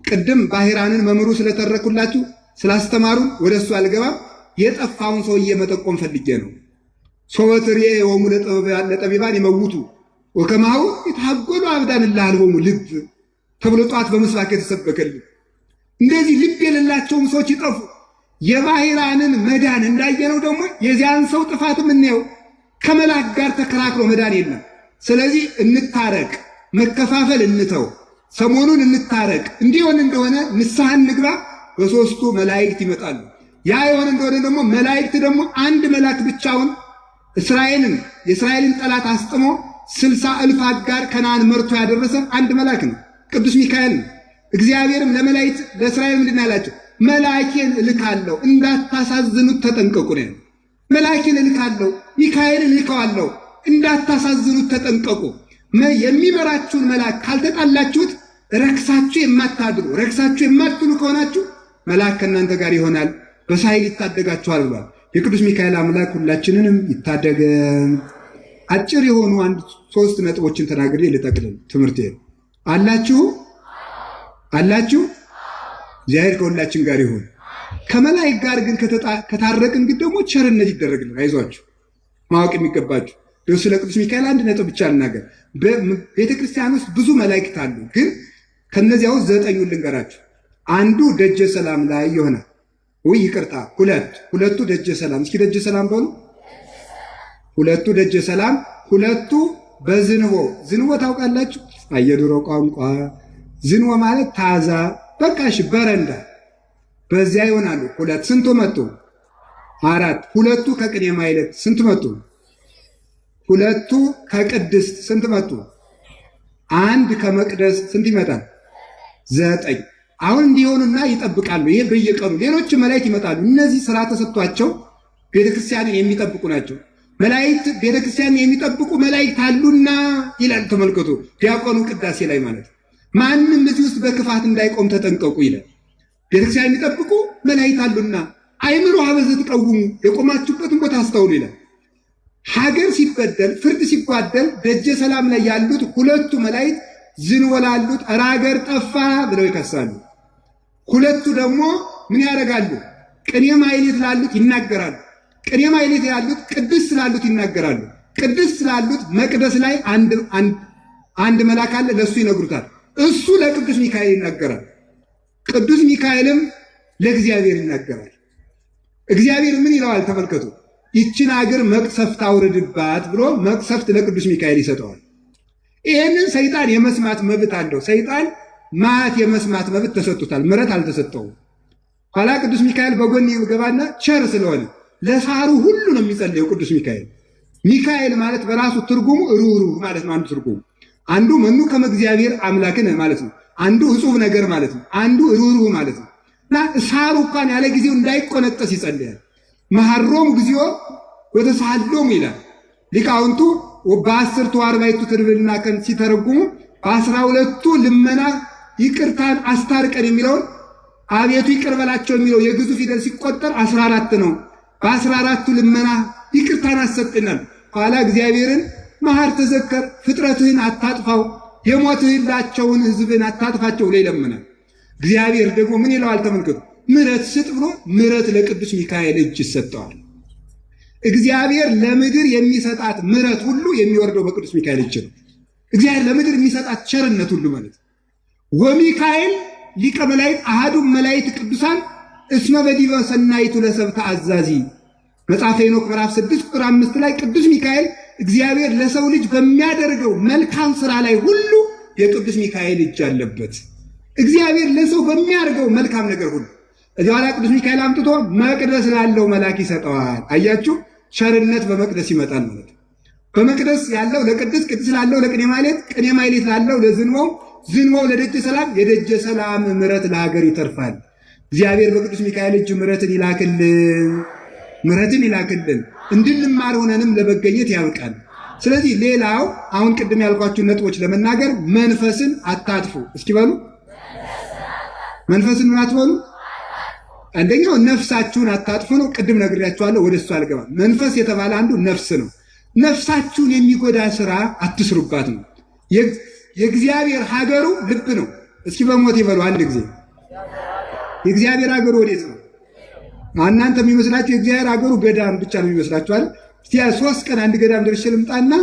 ቅድም ባህራንን መምሩ ስለተረኩላችሁ ስላስተማሩን ወደሱ አልገባም። የጠፋውን ሰውዬ መጠቆም ፈልጌ ነው። ሶበትርኤ ወሙ ለጠቢባን ይመውቱ ወከማሁ ይታጎሉ አብዳን ላልሆሙ ልብ ተብሎ ጠዋት በምስባክ የተሰበከልን እንደዚህ ልብ የሌላቸውም ሰዎች ይጠፉ። የባህራንን መዳን እንዳየነው ደግሞ የዚያን ሰው ጥፋትም እንየው። ከመላእክት ጋር ተከራክሮ መዳን የለም። ስለዚህ እንታረቅ፣ መከፋፈል እንተው፣ ሰሞኑን እንታረቅ። እንዲሆን እንደሆነ ንስሐ እንግባ። በሶስቱ መላእክት ይመጣሉ። ያ የሆነ እንደሆነ ደግሞ መላእክት ደግሞ አንድ መልአክ ብቻውን እስራኤልን የእስራኤልን ጠላት አስጥሞ 60 እልፍ አጋር ከነዓን መርቶ ያደረሰ አንድ መልአክ ነው፣ ቅዱስ ሚካኤል ነው። እግዚአብሔርም ለመላእክት ለእስራኤል ምንድን ያላቸው? መልአኬን እልካለሁ እንዳታሳዝኑት ተጠንቀቁ ነው። መልአኬን እልካለሁ፣ ሚካኤልን እልከዋለሁ፣ እንዳታሳዝኑት ተጠንቀቁ። የሚመራችሁን መልአክ ካልተጣላችሁት ረክሳችሁ የማታድሩ ረክሳችሁ የማትሉ ከሆናችሁ መልአክ ከእናንተ ጋር ይሆናል፣ በሳይል ይታደጋችኋል ብሏል። የቅዱስ ሚካኤል አምላክ ሁላችንንም ይታደገን። አጭር የሆኑ አንድ 3 ነጥቦችን ተናግሬ ልጠቅልል ትምህርቴ። አላችሁ አላችሁ? እግዚአብሔር ከሁላችን ጋር ይሁን። ከመላእክት ጋር ግን ከታረቅን ግን ደግሞ ቸርነት ይደረግልን። አይዟችሁ፣ ማወቅ የሚገባችሁ ስለ ቅዱስ ሚካኤል አንድ ነጥብ ብቻ ልናገር። ቤተክርስቲያን ውስጥ ብዙ መላእክት አሉ፣ ግን ከነዚያ ውስጥ 9ኙን ልንገራችሁ። አንዱ ደጀ ሰላም ላይ ይሆናል። ውይ ይቅርታ፣ ሁለቱ ደጀ ሰላም። እስኪ ደጀ ሰላም በሉ። ሁለቱ ደጀ ሰላም፣ ሁለቱ በዝንቦ። ዝንቦ ታውቃላችሁ? የድሮ ቋንቋ ዝንቦ ማለት ታዛ፣ በቃ እሺ፣ በረንዳ በዚያ ይሆናሉ። ሁለት ስንቱ መጡ? 4። ሁለቱ ከቅኔ ማኅሌት ስንት መጡ? ሁለቱ ከቅድስት ስንት መጡ? አንድ ከመቅደስ ስንት ይመጣል? 9። አሁን እንዲሆኑና ይጠብቃሉ። ይሄ በየቀኑ ሌሎች መላእክት ይመጣሉ። እነዚህ ስራ ተሰጥቷቸው ቤተክርስቲያንን የሚጠብቁ ናቸው። መላእክት ቤተክርስቲያንን የሚጠብቁ መላእክት አሉና ይላል። ተመልከቱ፣ ዲያቆኑ ቅዳሴ ላይ ማለት ማንም እዚህ ውስጥ በክፋት እንዳይቆም ተጠንቀቁ ይላል። ቤተክርስቲያን የሚጠብቁ መላእክት አሉና አይምሮ ሀበዘ ትቀውሙ፣ የቆማችሁበትን ቦታ አስተውሉ ይላል። ሀገር ሲበደል ፍርድ ሲጓደል ደጀ ሰላም ላይ ያሉት ሁለቱ መላእክት ዝንወላሉት ኧረ ሀገር ጠፋ ብለው ይከሳሉ። ሁለቱ ደግሞ ምን ያደርጋሉ? ቅኔ ማኅሌት ላሉት ይናገራሉ። ቅኔ ማኅሌት ያሉት ቅድስት ላሉት ይናገራሉ። ቅድስት ላሉት መቅደስ ላይ አንድ መልአክ አለ፣ ለሱ ይነግሩታል። እሱ ለቅዱስ ሚካኤል ይናገራል። ቅዱስ ሚካኤልም ለእግዚአብሔር ይናገራል። እግዚአብሔር ምን ይለዋል? ተመልከቱ። ይችን አገር መቅሰፍት አውርድባት ብሎ መቅሰፍት ለቅዱስ ሚካኤል ይሰጠዋል። ይሄንን ሰይጣን የመስማት መብት አለው። ሰይጣን ማት የመስማት መብት ተሰጥቶታል፣ ምሕረት አልተሰጠውም። ኋላ ቅዱስ ሚካኤል በጎን ይገባና ቸር ስለሆነ ለሳሩ ሁሉ ነው የሚጸልየው ቅዱስ ሚካኤል። ሚካኤል ማለት በራሱ ትርጉሙ ሩህሩህ ማለት ነው። አንዱ ትርጉሙ አንዱ መኑ ከመ እግዚአብሔር አምላክነ ማለት ነው። አንዱ እጹብ ነገር ማለት ነው። አንዱ ሩህሩህ ማለት ነው። እና ሳሩ እንኳን ያለ ጊዜው እንዳይቆነጠስ ይጸልያል። መሐሮሙ እግዚኦ ወተሳሃሎሙ ይላል። ሊቃውንቱ በ10 አርባዕቱ ትርብልና ቀን ሲተረጉሙ በ12ቱ ልመና ይቅርታን አስታርቀን የሚለውን አቤቱ ይቅር በላቸው የሚለው የግዕዙ ፊደል ሲቆጠር 14 ነው። በ14ቱ ልመና ይቅርታን አሰጥናል። ኋላ እግዚአብሔርን መሐር ተዘከር፣ ፍጥረትህን አታጥፋው፣ የሞትህላቸውን ሕዝብን አታጥፋቸው ብሎ ይለምናል። እግዚአብሔር ደግሞ ምን ይለዋል? ተመልከቱ። ምሕረት ስጥ ብሎ ምሕረት ለቅዱስ ሚካኤል እጅ ይሰጠዋል። እግዚአብሔር ለምድር የሚሰጣት ምሕረት ሁሉ የሚወርደው በቅዱስ ሚካኤል እጅ ነው። እግዚአብሔር ለምድር የሚሰጣት ቸርነት ሁሉ ማለት ወሚካኤል ሊቀ መላእክት አሐዱ መላእክት ቅዱሳን እስመ በዲበ ሰናይቱ ለሰብእ ተአዛዚ መጽሐፈ ሄኖክ ምዕራፍ 6 ቁጥር 5 ላይ ቅዱስ ሚካኤል እግዚአብሔር ለሰው ልጅ በሚያደርገው መልካም ስራ ላይ ሁሉ የቅዱስ ሚካኤል እጅ አለበት። እግዚአብሔር ለሰው በሚያደርገው መልካም ነገር ሁሉ እዚህ ኋላ ቅዱስ ሚካኤል አምጥቶ መቅደስ ላለው መልአክ ይሰጠዋል። አያችሁ፣ ቸርነት በመቅደስ ይመጣል ማለት ነው። በመቅደስ ያለው ለቅድስ፣ ቅድስ ላለው ለቅኔ ማኅሌት፣ ቅኔ ማኅሌት ላለው ለዝንቦው፣ ዝንቦው ለደጀ ሰላም፣ የደጀ ሰላም ምሕረት ለሀገር ይተርፋል። እግዚአብሔር በቅዱስ ሚካኤል እጅ ምሕረትን ይላክልን፣ ምሕረትን ይላክልን፣ እንድንማር ሆነንም ለመገኘት ያብቃል። ስለዚህ ሌላው አሁን ቅድም ያልኳችሁ ነጥቦች ለመናገር መንፈስን አታጥፉ። እስኪ በሉ መንፈስን ምን አትበሉ? አንደኛው ነፍሳችሁን አታጥፉ ነው። ቅድም ነግሬያችኋለሁ፣ ወደ እሱ አልገባም። መንፈስ የተባለ አንዱ ነፍስ ነው። ነፍሳችሁን የሚጎዳ ስራ አትስሩባት ነው። የእግዚአብሔር ሀገሩ ልብ ነው። እስኪ በሞት ይበሉ አንድ ጊዜ። የእግዚአብሔር ሀገሩ ወዴት ነው? እናንተ የሚመስላችሁ የእግዚአብሔር ሀገሩ ገዳም ብቻ ነው የሚመስላችሁ አይደል? እስቲ 3 ቀን አንድ ገዳም ደርሼ ልምጣና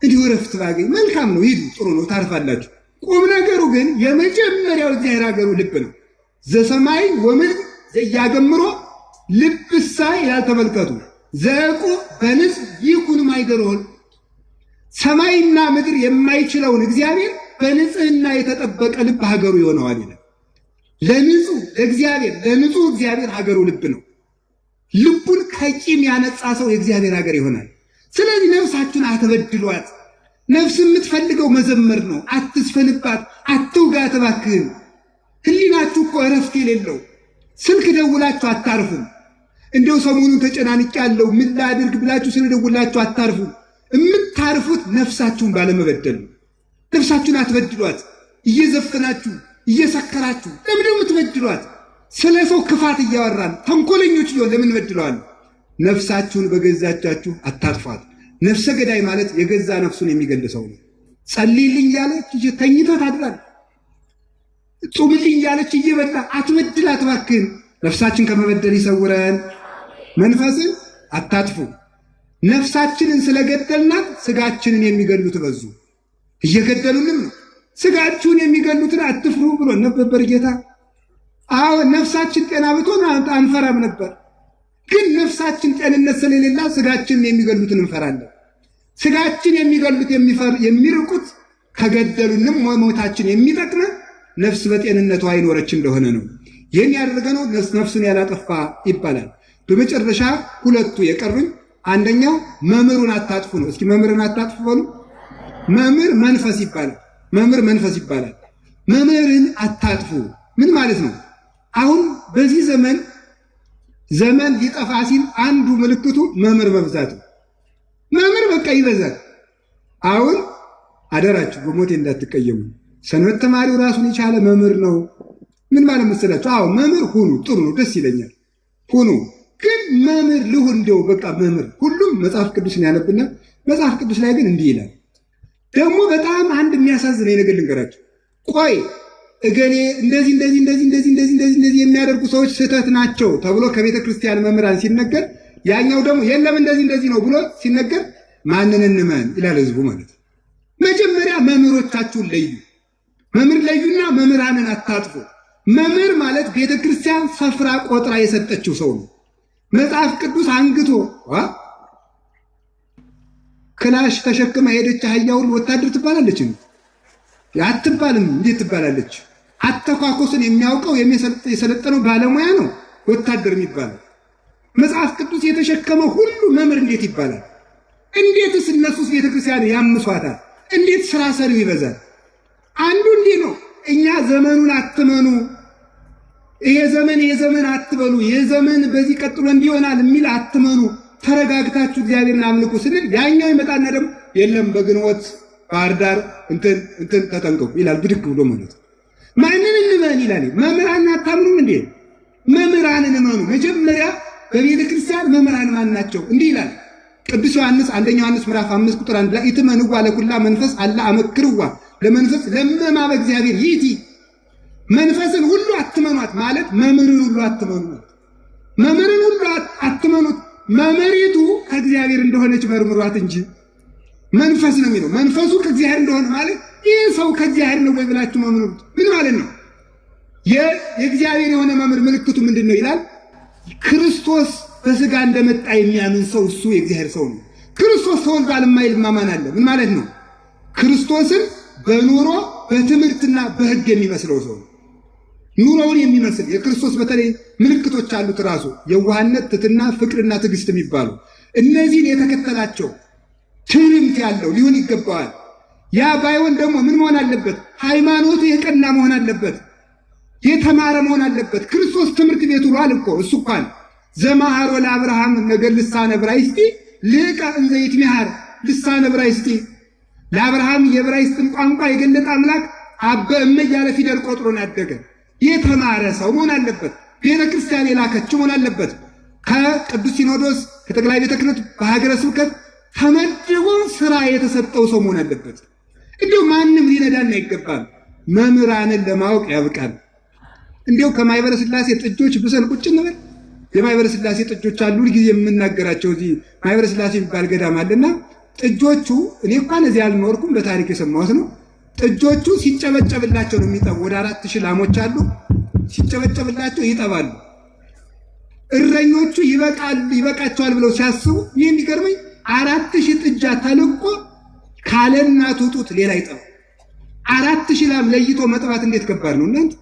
እንዲሁ እረፍት ባገኝ መልካም ነው። ሂዱ፣ ጥሩ ነው፣ ታርፋላችሁ። ቁም ነገሩ ግን የመጀመሪያው እግዚአብሔር ሀገሩ ልብ ነው። ዘሰማይ ወምድር ዘያገምሮ ልብሳ ይላል። ተመልከቱ። ዘዕቁብ በንጽሕ ይኩን ማይገሮል ሰማይና ምድር የማይችለውን እግዚአብሔር በንጽህና የተጠበቀ ልብ ሀገሩ ይሆነዋል ይላል። ለንጹህ ለእግዚአብሔር ለንጹህ እግዚአብሔር ሀገሩ ልብ ነው። ልቡን ከቂም ያነጻ ሰው የእግዚአብሔር ሀገር ይሆናል። ስለዚህ ነፍሳችሁን አትበድሏት። ነፍስ የምትፈልገው መዘመር ነው። አትስፈንባት፣ አትውጋት እባክህን። ህሊናችሁ እኮ እረፍት የሌለው ስልክ ደውላችሁ አታርፉም። እንደው ሰሞኑን ተጨናንቄያለሁ ምን ላድርግ ብላችሁ ስለደውላችሁ አታርፉም። የምታርፉት ነፍሳችሁን ባለመበደል ነው። ነፍሳችሁን አትበድሏት። እየዘፈናችሁ እየሰከራችሁ ለምን ነው የምትበድሏት? ስለ ሰው ክፋት እያወራን ተንኮለኞች እየሆን ለምን እንበድለዋለን? ነፍሳችሁን በገዛቻችሁ አታጥፏት። ነፍሰ ገዳይ ማለት የገዛ ነፍሱን የሚገል ሰው ነው። ጸልይልኝ ያለች ተኝቶ ታድራል። ጹምልኝ ያለች እየበላ አትበድላት እባክህን። ነፍሳችን ከመበደል ይሰውረን። መንፈስን አታጥፉ። ነፍሳችንን ስለገደልናት ስጋችንን የሚገሉት በዙ፣ እየገደሉንም ነው። ስጋችሁን የሚገሉትን አትፍሩ ብሎ ነበር ጌታ። አዎ ነፍሳችን ጤና ብትሆን አንፈራም ነበር። ግን ነፍሳችን ጤንነት ስለሌላ ስጋችንን የሚገሉትን እንፈራለን። ስጋችን የሚገሉት የሚርቁት ከገደሉንም ሞታችን የሚጠቅመን ነፍስ በጤንነቷ አይኖረች እንደሆነ ነው። ይህን ያደረገነው ነፍሱን ያላጠፋ ይባላል። በመጨረሻ ሁለቱ የቀሩኝ፣ አንደኛው መምህሩን አታጥፉ ነው። እስኪ መምህርን አታጥፉ በሉ። መምህር መንፈስ ይባላል። መምህር መንፈስ ይባላል። መምህርን አታጥፉ ምን ማለት ነው? አሁን በዚህ ዘመን ዘመን ሊጠፋ ሲል አንዱ ምልክቱ መምህር መብዛት ነው። መምህር በቃ ይበዛል። አሁን አደራችሁ በሞቴ እንዳትቀየሙ። ሰንበት ተማሪው ራሱን የቻለ መምህር ነው። ምን ማለት መሰላችሁ? አዎ መምህር ሁኑ፣ ጥሩ ነው፣ ደስ ይለኛል። ሁኑ ግን መምህር ልሁን እንደው በቃ መምህር ሁሉም መጽሐፍ ቅዱስን ያነብና መጽሐፍ ቅዱስ ላይ ግን እንዲህ ይላል። ደግሞ በጣም አንድ የሚያሳዝነኝ ነገር ልንገራችሁ። ቆይ እገሌ እንደዚህ እንደዚህ እንደዚህ እንደዚህ እንደዚህ እንደዚህ እንደዚህ የሚያደርጉ ሰዎች ስህተት ናቸው ተብሎ ከቤተ ክርስቲያን መምህራን ሲነገር፣ ያኛው ደግሞ የለም እንደዚህ እንደዚህ ነው ብሎ ሲነገር ማንን እንመን ይላል ህዝቡ ማለት ነው። መጀመሪያ መምህሮቻችሁን ለዩ። መምህር ለዩና መምህራንን አታጥፉ። መምህር ማለት ቤተ ክርስቲያን ሰፍራ ቆጥራ የሰጠችው ሰው ነው። መጽሐፍ ቅዱስ አንግቶ ክላሽ ተሸክማ ሄደች አህያ ሁሉ ወታደር ትባላለች? አትባልም። እንዴት ትባላለች? አተኳኮስን የሚያውቀው የሰለጠነው ባለሙያ ነው ወታደር የሚባለው። መጽሐፍ ቅዱስ የተሸከመ ሁሉ መምህር እንዴት ይባላል? እንዴትስ እነሱስ ቤተክርስቲያን ያምሷታል? እንዴት ስራ ሰሪው ይበዛል? አንዱ እንዲህ ነው። እኛ ዘመኑን አትመኑ፣ ይሄ ዘመን ይሄ ዘመን አትበሉ፣ ይሄ ዘመን በዚህ ቀጥሎ እንዲሆናል የሚል አትመኑ፣ ተረጋግታችሁ እግዚአብሔርን አምልኩ ስንል ያኛው ይመጣና ደግሞ የለም በግንቦት ባህር ዳር እንትን እንትን ተጠንቀቁ ይላል። ብድግ ብሎ ማለት ነው። ማንን እንመን ይላል። መምህራን አታምኑም እንዴ? መምህራንን እመኑ። መጀመሪያ በቤተ ክርስቲያን መምህራን ማን ናቸው? እንዲህ ይላል ቅዱስ ዮሐንስ አንደኛ ዮሐንስ ምዕራፍ 5 ቁጥር 1 ላይ ኢትመንዋ ለኩላ መንፈስ አላ አመክርዋ ለመንፈስ ለመማ በእግዚአብሔር ይእቲ። መንፈስን ሁሉ አትመኗት ማለት መምህርን ሁሉ አትመኑት። መምህርን ሁሉ አትመኑት፣ መምህሪቱ ከእግዚአብሔር እንደሆነች መርምሯት እንጂ። መንፈስ ነው የሚለው። መንፈሱ ከእግዚአብሔር እንደሆነ ማለት ይህ ሰው ከእግዚአብሔር ነው ወይ ብላችሁ መምሩት። ምን ማለት ነው? የእግዚአብሔር የሆነ መምህር ምልክቱ ምንድን ነው ይላል። ክርስቶስ በስጋ እንደመጣ የሚያምን ሰው እሱ የእግዚአብሔር ሰው ነው። ክርስቶስ ተወልዷል የማይል ማማን አለ። ምን ማለት ነው? ክርስቶስን በኑሮ በትምህርትና በሕግ የሚመስለው ሰው ነው። ኑሮውን የሚመስል የክርስቶስ በተለይ ምልክቶች አሉት ራሱ የዋህነት፣ ትሕትና፣ ፍቅርና ትዕግስት የሚባሉ እነዚህን የተከተላቸው ትርምት ያለው ሊሆን ይገባዋል። ያ ባይሆን ደግሞ ምን መሆን አለበት? ሃይማኖቱ የቀና መሆን አለበት። የተማረ መሆን አለበት። ክርስቶስ ትምህርት ቤት ውሏል እኮ እሱ እንኳን ዘማሃሮ ለአብርሃም ነገር ልሳነ ዕብራይስጢ ልቀ እንዘ ይትሜሃር ልሳነ ዕብራይስጢ። ለአብርሃም የዕብራይስጥን ቋንቋ የገለጠ አምላክ አበ እመ እያለ ፊደል ቆጥሮን ያደገ የተማረ ሰው መሆን አለበት። ቤተ ክርስቲያን የላከችው መሆን አለበት። ከቅዱስ ሲኖዶስ ከጠቅላይ ቤተ ክህነት በሀገረ ስብከት ተመድቦ ስራ የተሰጠው ሰው መሆን አለበት። እንዲሁ ማንም ሊነዳን አይገባም። መምህራንን ለማወቅ ያብቃል። እንዲሁ ከማይበረ ስላሴ ጥጆች ብሰን ቁጭ እንበል። የማይበረ ስላሴ ጥጆች አሉ፣ ሁልጊዜ የምናገራቸው እዚህ ማይበረ ስላሴ የሚባል ገዳም አለና ጥጆቹ እኔ እንኳን እዚህ አልኖርኩም፣ በታሪክ የሰማሁት ነው። ጥጆቹ ሲጨበጨብላቸው ነው የሚጠቡ። ወደ 4000 ላሞች አሉ። ሲጨበጨብላቸው ይጠባሉ። እረኞቹ ይበቃሉ ይበቃቸዋል ብለው ሲያስቡ ይህ የሚገርመኝ 4000 ጥጃ ተልቆ ካለ እናቱ ጡት ሌላ ይጠባል። 4000 ላም ለይቶ መጥባት እንዴት ከባድ ነው እናንተ!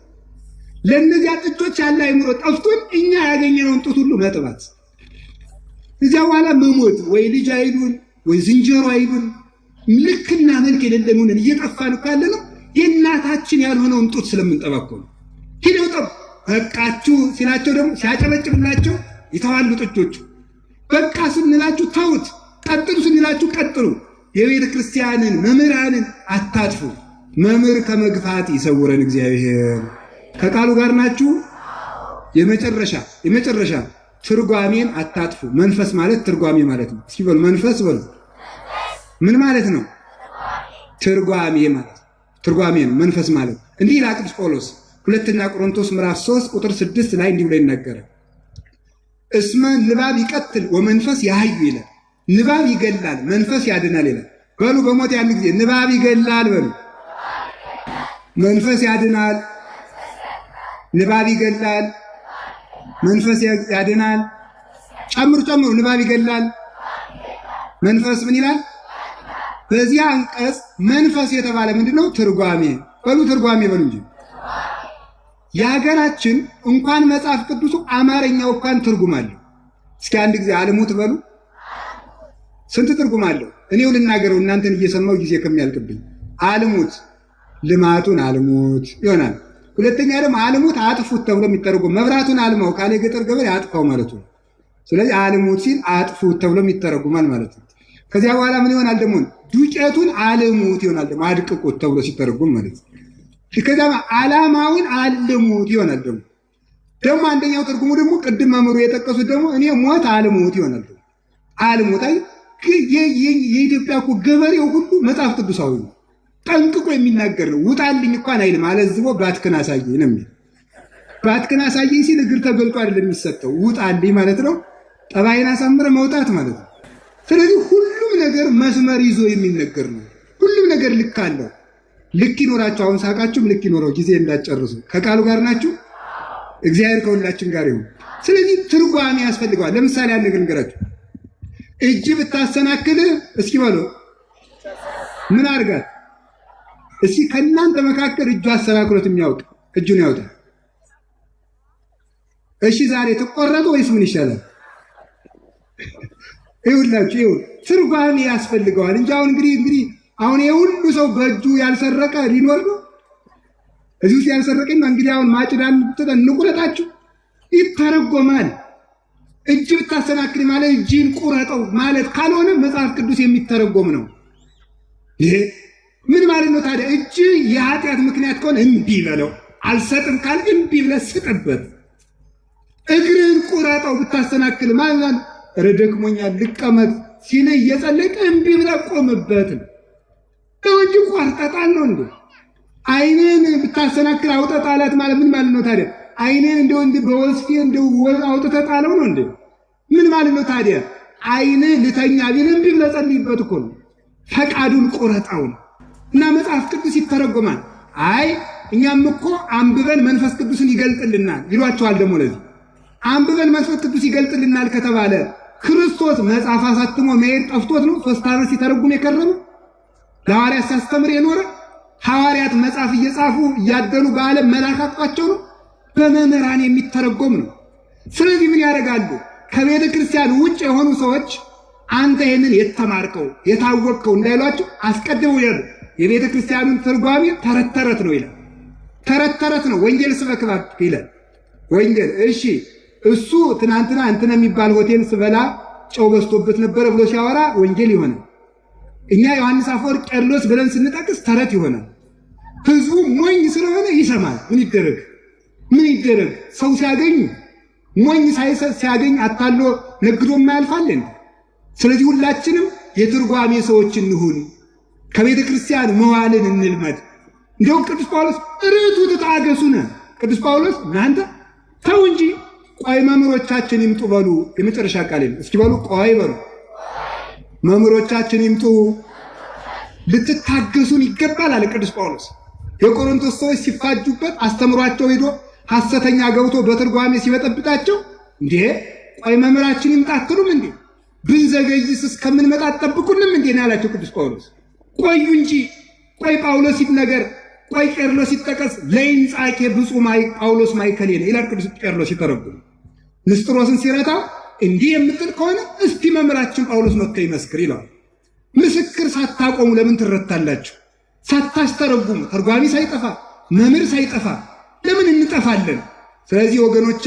ለእነዚያ ጥጆች ያለ አይምሮ ጠፍቶን እኛ ያገኘነውን ጡት ሁሉ መጥባት፣ እዚያ በኋላ መሞት፣ ወይ ልጅ አይሉን ወይ ዝንጀሮ አይሉን፣ ልክና መልክ የሌለን ሆነን እየጠፋን እኮ ያለ ነው የእናታችን ያልሆነውን ጡት ስለምንጠባ እኮ ነው። ሂደው ጠቡ በቃችሁ ሲላቸው ደግሞ ሲያጨበጭብላቸው ይተዋሉ ጥጆቹ። በቃ ስንላችሁ ተውት፣ ቀጥሉ ስንላችሁ ቀጥሉ። የቤተ ክርስቲያንን መምህራንን አታጥፉ። መምህር ከመግፋት ይሰውረን እግዚአብሔር። ከቃሉ ጋር ናችሁ። የመጨረሻ የመጨረሻ ትርጓሜን አታጥፉ። መንፈስ ማለት ትርጓሜ ማለት ነው። እስኪ በሉ መንፈስ በሉ። ምን ማለት ነው? ትርጓሜ ማለት ትርጓሜ ነው መንፈስ ማለት። እንዲህ ይላል ቅዱስ ጳውሎስ ሁለተኛ ቆሮንቶስ ምዕራፍ 3 ቁጥር 6 ላይ እንዲህ ብሎ ይናገራል። እስመ ንባብ ይቀትል ወመንፈስ ያህዩ ይላል። ንባብ ይገላል፣ መንፈስ ያድናል ይላል። በሉ በሞት ያን ጊዜ ንባብ ይገላል በሉ፣ መንፈስ ያድናል። ንባብ ይገላል፣ መንፈስ ያድናል። ጨምሩ ጨምሩ። ንባብ ይገላል፣ መንፈስ ምን ይላል? በዚህ አንቀጽ መንፈስ የተባለ ምንድነው? ትርጓሜ በሉ፣ ትርጓሜ በሉ እንጂ የሀገራችን እንኳን መጽሐፍ ቅዱሱ አማርኛው እንኳን ትርጉም አለው። እስኪ አንድ ጊዜ አልሙት በሉ። ስንት ትርጉም አለው? እኔው ልናገረው እናንተን እየሰማው ጊዜ ከሚያልቅብኝ። አልሙት ልማቱን አልሙት ይሆናል። ሁለተኛ ደግሞ አልሙት አጥፉት ተብሎ የሚተረጎም መብራቱን አልማው ካለ የገጠር ገበሬ አጥፋው ማለት ነው። ስለዚህ አልሙት ሲል አጥፉት ተብሎ የሚተረጉማል ማለት ነው። ከዚያ በኋላ ምን ይሆናል ደግሞ? ዱቄቱን አልሙት ይሆናል ደግሞ አድቅቁት ተብሎ ሲተረጎም ማለት ነው። ከዚያ ዓላማውን አልሙት ይሆናል ደግሞ ደግሞ አንደኛው ትርጉሙ ደግሞ ቅድም መምህሩ የጠቀሱት ደግሞ እኔ ሞት አልሙት ይሆናል ደግሞ አልሙት። አይ የኢትዮጵያ እኮ ገበሬው ሁሉ መጽሐፍ ቅዱሳዊ ነው፣ ጠንቅቆ የሚናገር ነው። ውጣልኝ እንኳን አይልም፣ አለዝቦ ባትክን አሳየኝ ነው የሚል። ባትክን አሳየኝ ሲል እግር ተገልጦ አይደለም የሚሰጠው፣ ውጣልኝ ማለት ነው። ጠባይን አሳምረ መውጣት ማለት ነው። ስለዚህ ሁሉም ነገር መስመር ይዞ የሚነገር ነው። ሁሉም ነገር ልክ አለው። ልክ ይኖራችሁ። አሁን ሳቃችሁም ልክ ይኖረው፣ ጊዜ እንዳትጨርሱ። ከቃሉ ጋር ናችሁ። እግዚአብሔር ከሁላችን ጋር ይሁን። ስለዚህ ትርጓሜ ያስፈልገዋል። ለምሳሌ አንድ ነገር ልንገራችሁ። እጅ ብታሰናክል እስኪ በሉ ምን አድርጋት? እስኪ ከእናንተ መካከል እጁ አሰናክሎት የሚያውቅ እጁን ያውጣ። እሺ ዛሬ ትቆረጡ ወይስ ምን ይሻላል? ይኸውላችሁ ይኸው ትርጓሜ ያስፈልገዋል እንጂ አሁን እንግዲህ አሁን የሁሉ ሰው በእጁ ያልሰረቀ ሊኖር ነው? እዚህ ውስጥ ያልሰረቀኝ እንግዲህ አሁን ማጭዳን እንቁረጣችሁ ይተረጎማል። እጅ ብታሰናክል ማለት እጅን ቁረጠው ማለት ካልሆነ መጽሐፍ ቅዱስ የሚተረጎም ነው። ይሄ ምን ማለት ነው ታዲያ? እጅ የኃጢአት ምክንያት ከሆነ እምቢ በለው፣ አልሰጥም ካል እምቢ ብለህ ስጥበት። እግርህን ቁረጠው ብታሰናክል ማለት ኧረ ደክሞኛል ልቀመጥ ሲልህ እየጸለይክ እምቢ ብለህ ቆምበት ነው እንጂ ቆርጠጣል ነው እንዴ? ዓይንህን ብታሰናክል አውጥተህ ጣላት ማለት ምን ማለት ነው ታዲያ? ዓይንህን እንደው እንደ በወስፌ እንደው አውጥተህ ጣለው ነው እንዴ? ምን ማለት ነው ታዲያ? ዓይንህ ልተኛ ቢል እምቢ ብለህ ጸልይበት እኮ ነው። ፈቃዱን ቁረጠው ነው። እና መጽሐፍ ቅዱስ ይተረጎማል። አይ እኛም እኮ አንብበን መንፈስ ቅዱስን ይገልጥልናል ይሏቸዋል። ደግሞ ለዚህ አንብበን መንፈስ ቅዱስ ይገልጥልናል ከተባለ ክርስቶስ መጽሐፍ አሳትሞ መሄድ ጠፍቶት ነው 3 ዓመት ሲተረጉም የከረመ? ለሐዋርያት ሲያስተምር የኖረ ሐዋርያት መጽሐፍ እየጻፉ እያደሉ በዓለም መላክ አቅቷቸው ነው? በመምህራን የሚተረጎም ነው። ስለዚህ ምን ያደርጋሉ? ከቤተ ክርስቲያን ውጭ የሆኑ ሰዎች አንተ ይህንን የተማርከው የታወቅከው እንዳይሏቸው አስቀድመው ይላሉ። የቤተ ክርስቲያኑን ትርጓሜ ተረት ተረት ነው ይላል። ተረት ተረት ነው። ወንጌል ስበክ እባክህ ይላል። ወንጌል እሺ፣ እሱ ትናንትና እንትን የሚባል ሆቴል ስበላ ጨው በዝቶበት ነበረ ብሎ ሲያወራ ወንጌል ይሆናል። እኛ ዮሐንስ አፈወርቅ ቄርሎስ ብለን ስንጠቅስ ተረት ይሆናል። ህዝቡ ሞኝ ስለሆነ ይሰማል። ምን ይደረግ ምን ይደረግ? ሰው ሲያገኝ ሞኝ ሲያገኝ አታሎ ነግዶ የማያልፋል እንዴ? ስለዚህ ሁላችንም የትርጓሜ ሰዎች እንሁን። ከቤተ ክርስቲያን መዋልን እንልመድ። እንደውም ቅዱስ ጳውሎስ ርቱ ትታገሱነ፣ ቅዱስ ጳውሎስ እናንተ ተው እንጂ ቆይ መምህሮቻችን ይምጡ በሉ። የመጨረሻ ቃል ነው። እስኪ በሉ ቆይ በሉ። መምህሮቻችን ይምጡ፣ ልትታገሱን ይገባል አለ ቅዱስ ጳውሎስ። የቆሮንቶስ ሰዎች ሲፋጁበት አስተምሯቸው ሄዶ ሐሰተኛ ገብቶ በትርጓሜ ሲበጠብጣቸው እንዴ ቆይ መምህራችን ይምጣ አትሉም እንዴ? ብንዘገይስ እስከምንመጣ አትጠብቁንም እንዴ ነው ያላቸው ቅዱስ ጳውሎስ። ቆዩ እንጂ ቆይ ጳውሎስ ይነገር፣ ቆይ ቄርሎስ ይጠቀስ። ለይንጻኬ ብፁዕ ጳውሎስ ማእከሌነ ይላል ቅዱስ ቄርሎስ ሲተረጉም። ንስጥሮስን ሲረታ እንዲህ የምትል ከሆነ እስቲ መምህራችን ጳውሎስ መጥቶ ይመስክር ይለዋል። ምስክር ሳታቆሙ ለምን ትረታላችሁ? ሳታስተረጉሙ ተርጓሚ ሳይጠፋ መምህር ሳይጠፋ ለምን እንጠፋለን? ስለዚህ ወገኖቼ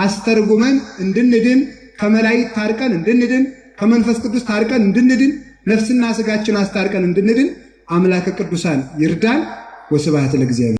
አስተርጉመን እንድንድን፣ ከመላእክት ታርቀን እንድንድን፣ ከመንፈስ ቅዱስ ታርቀን እንድንድን፣ ነፍስና ስጋችን አስታርቀን እንድንድን አምላከ ቅዱሳን ይርዳን። ወስብሐት ለእግዚአብሔር።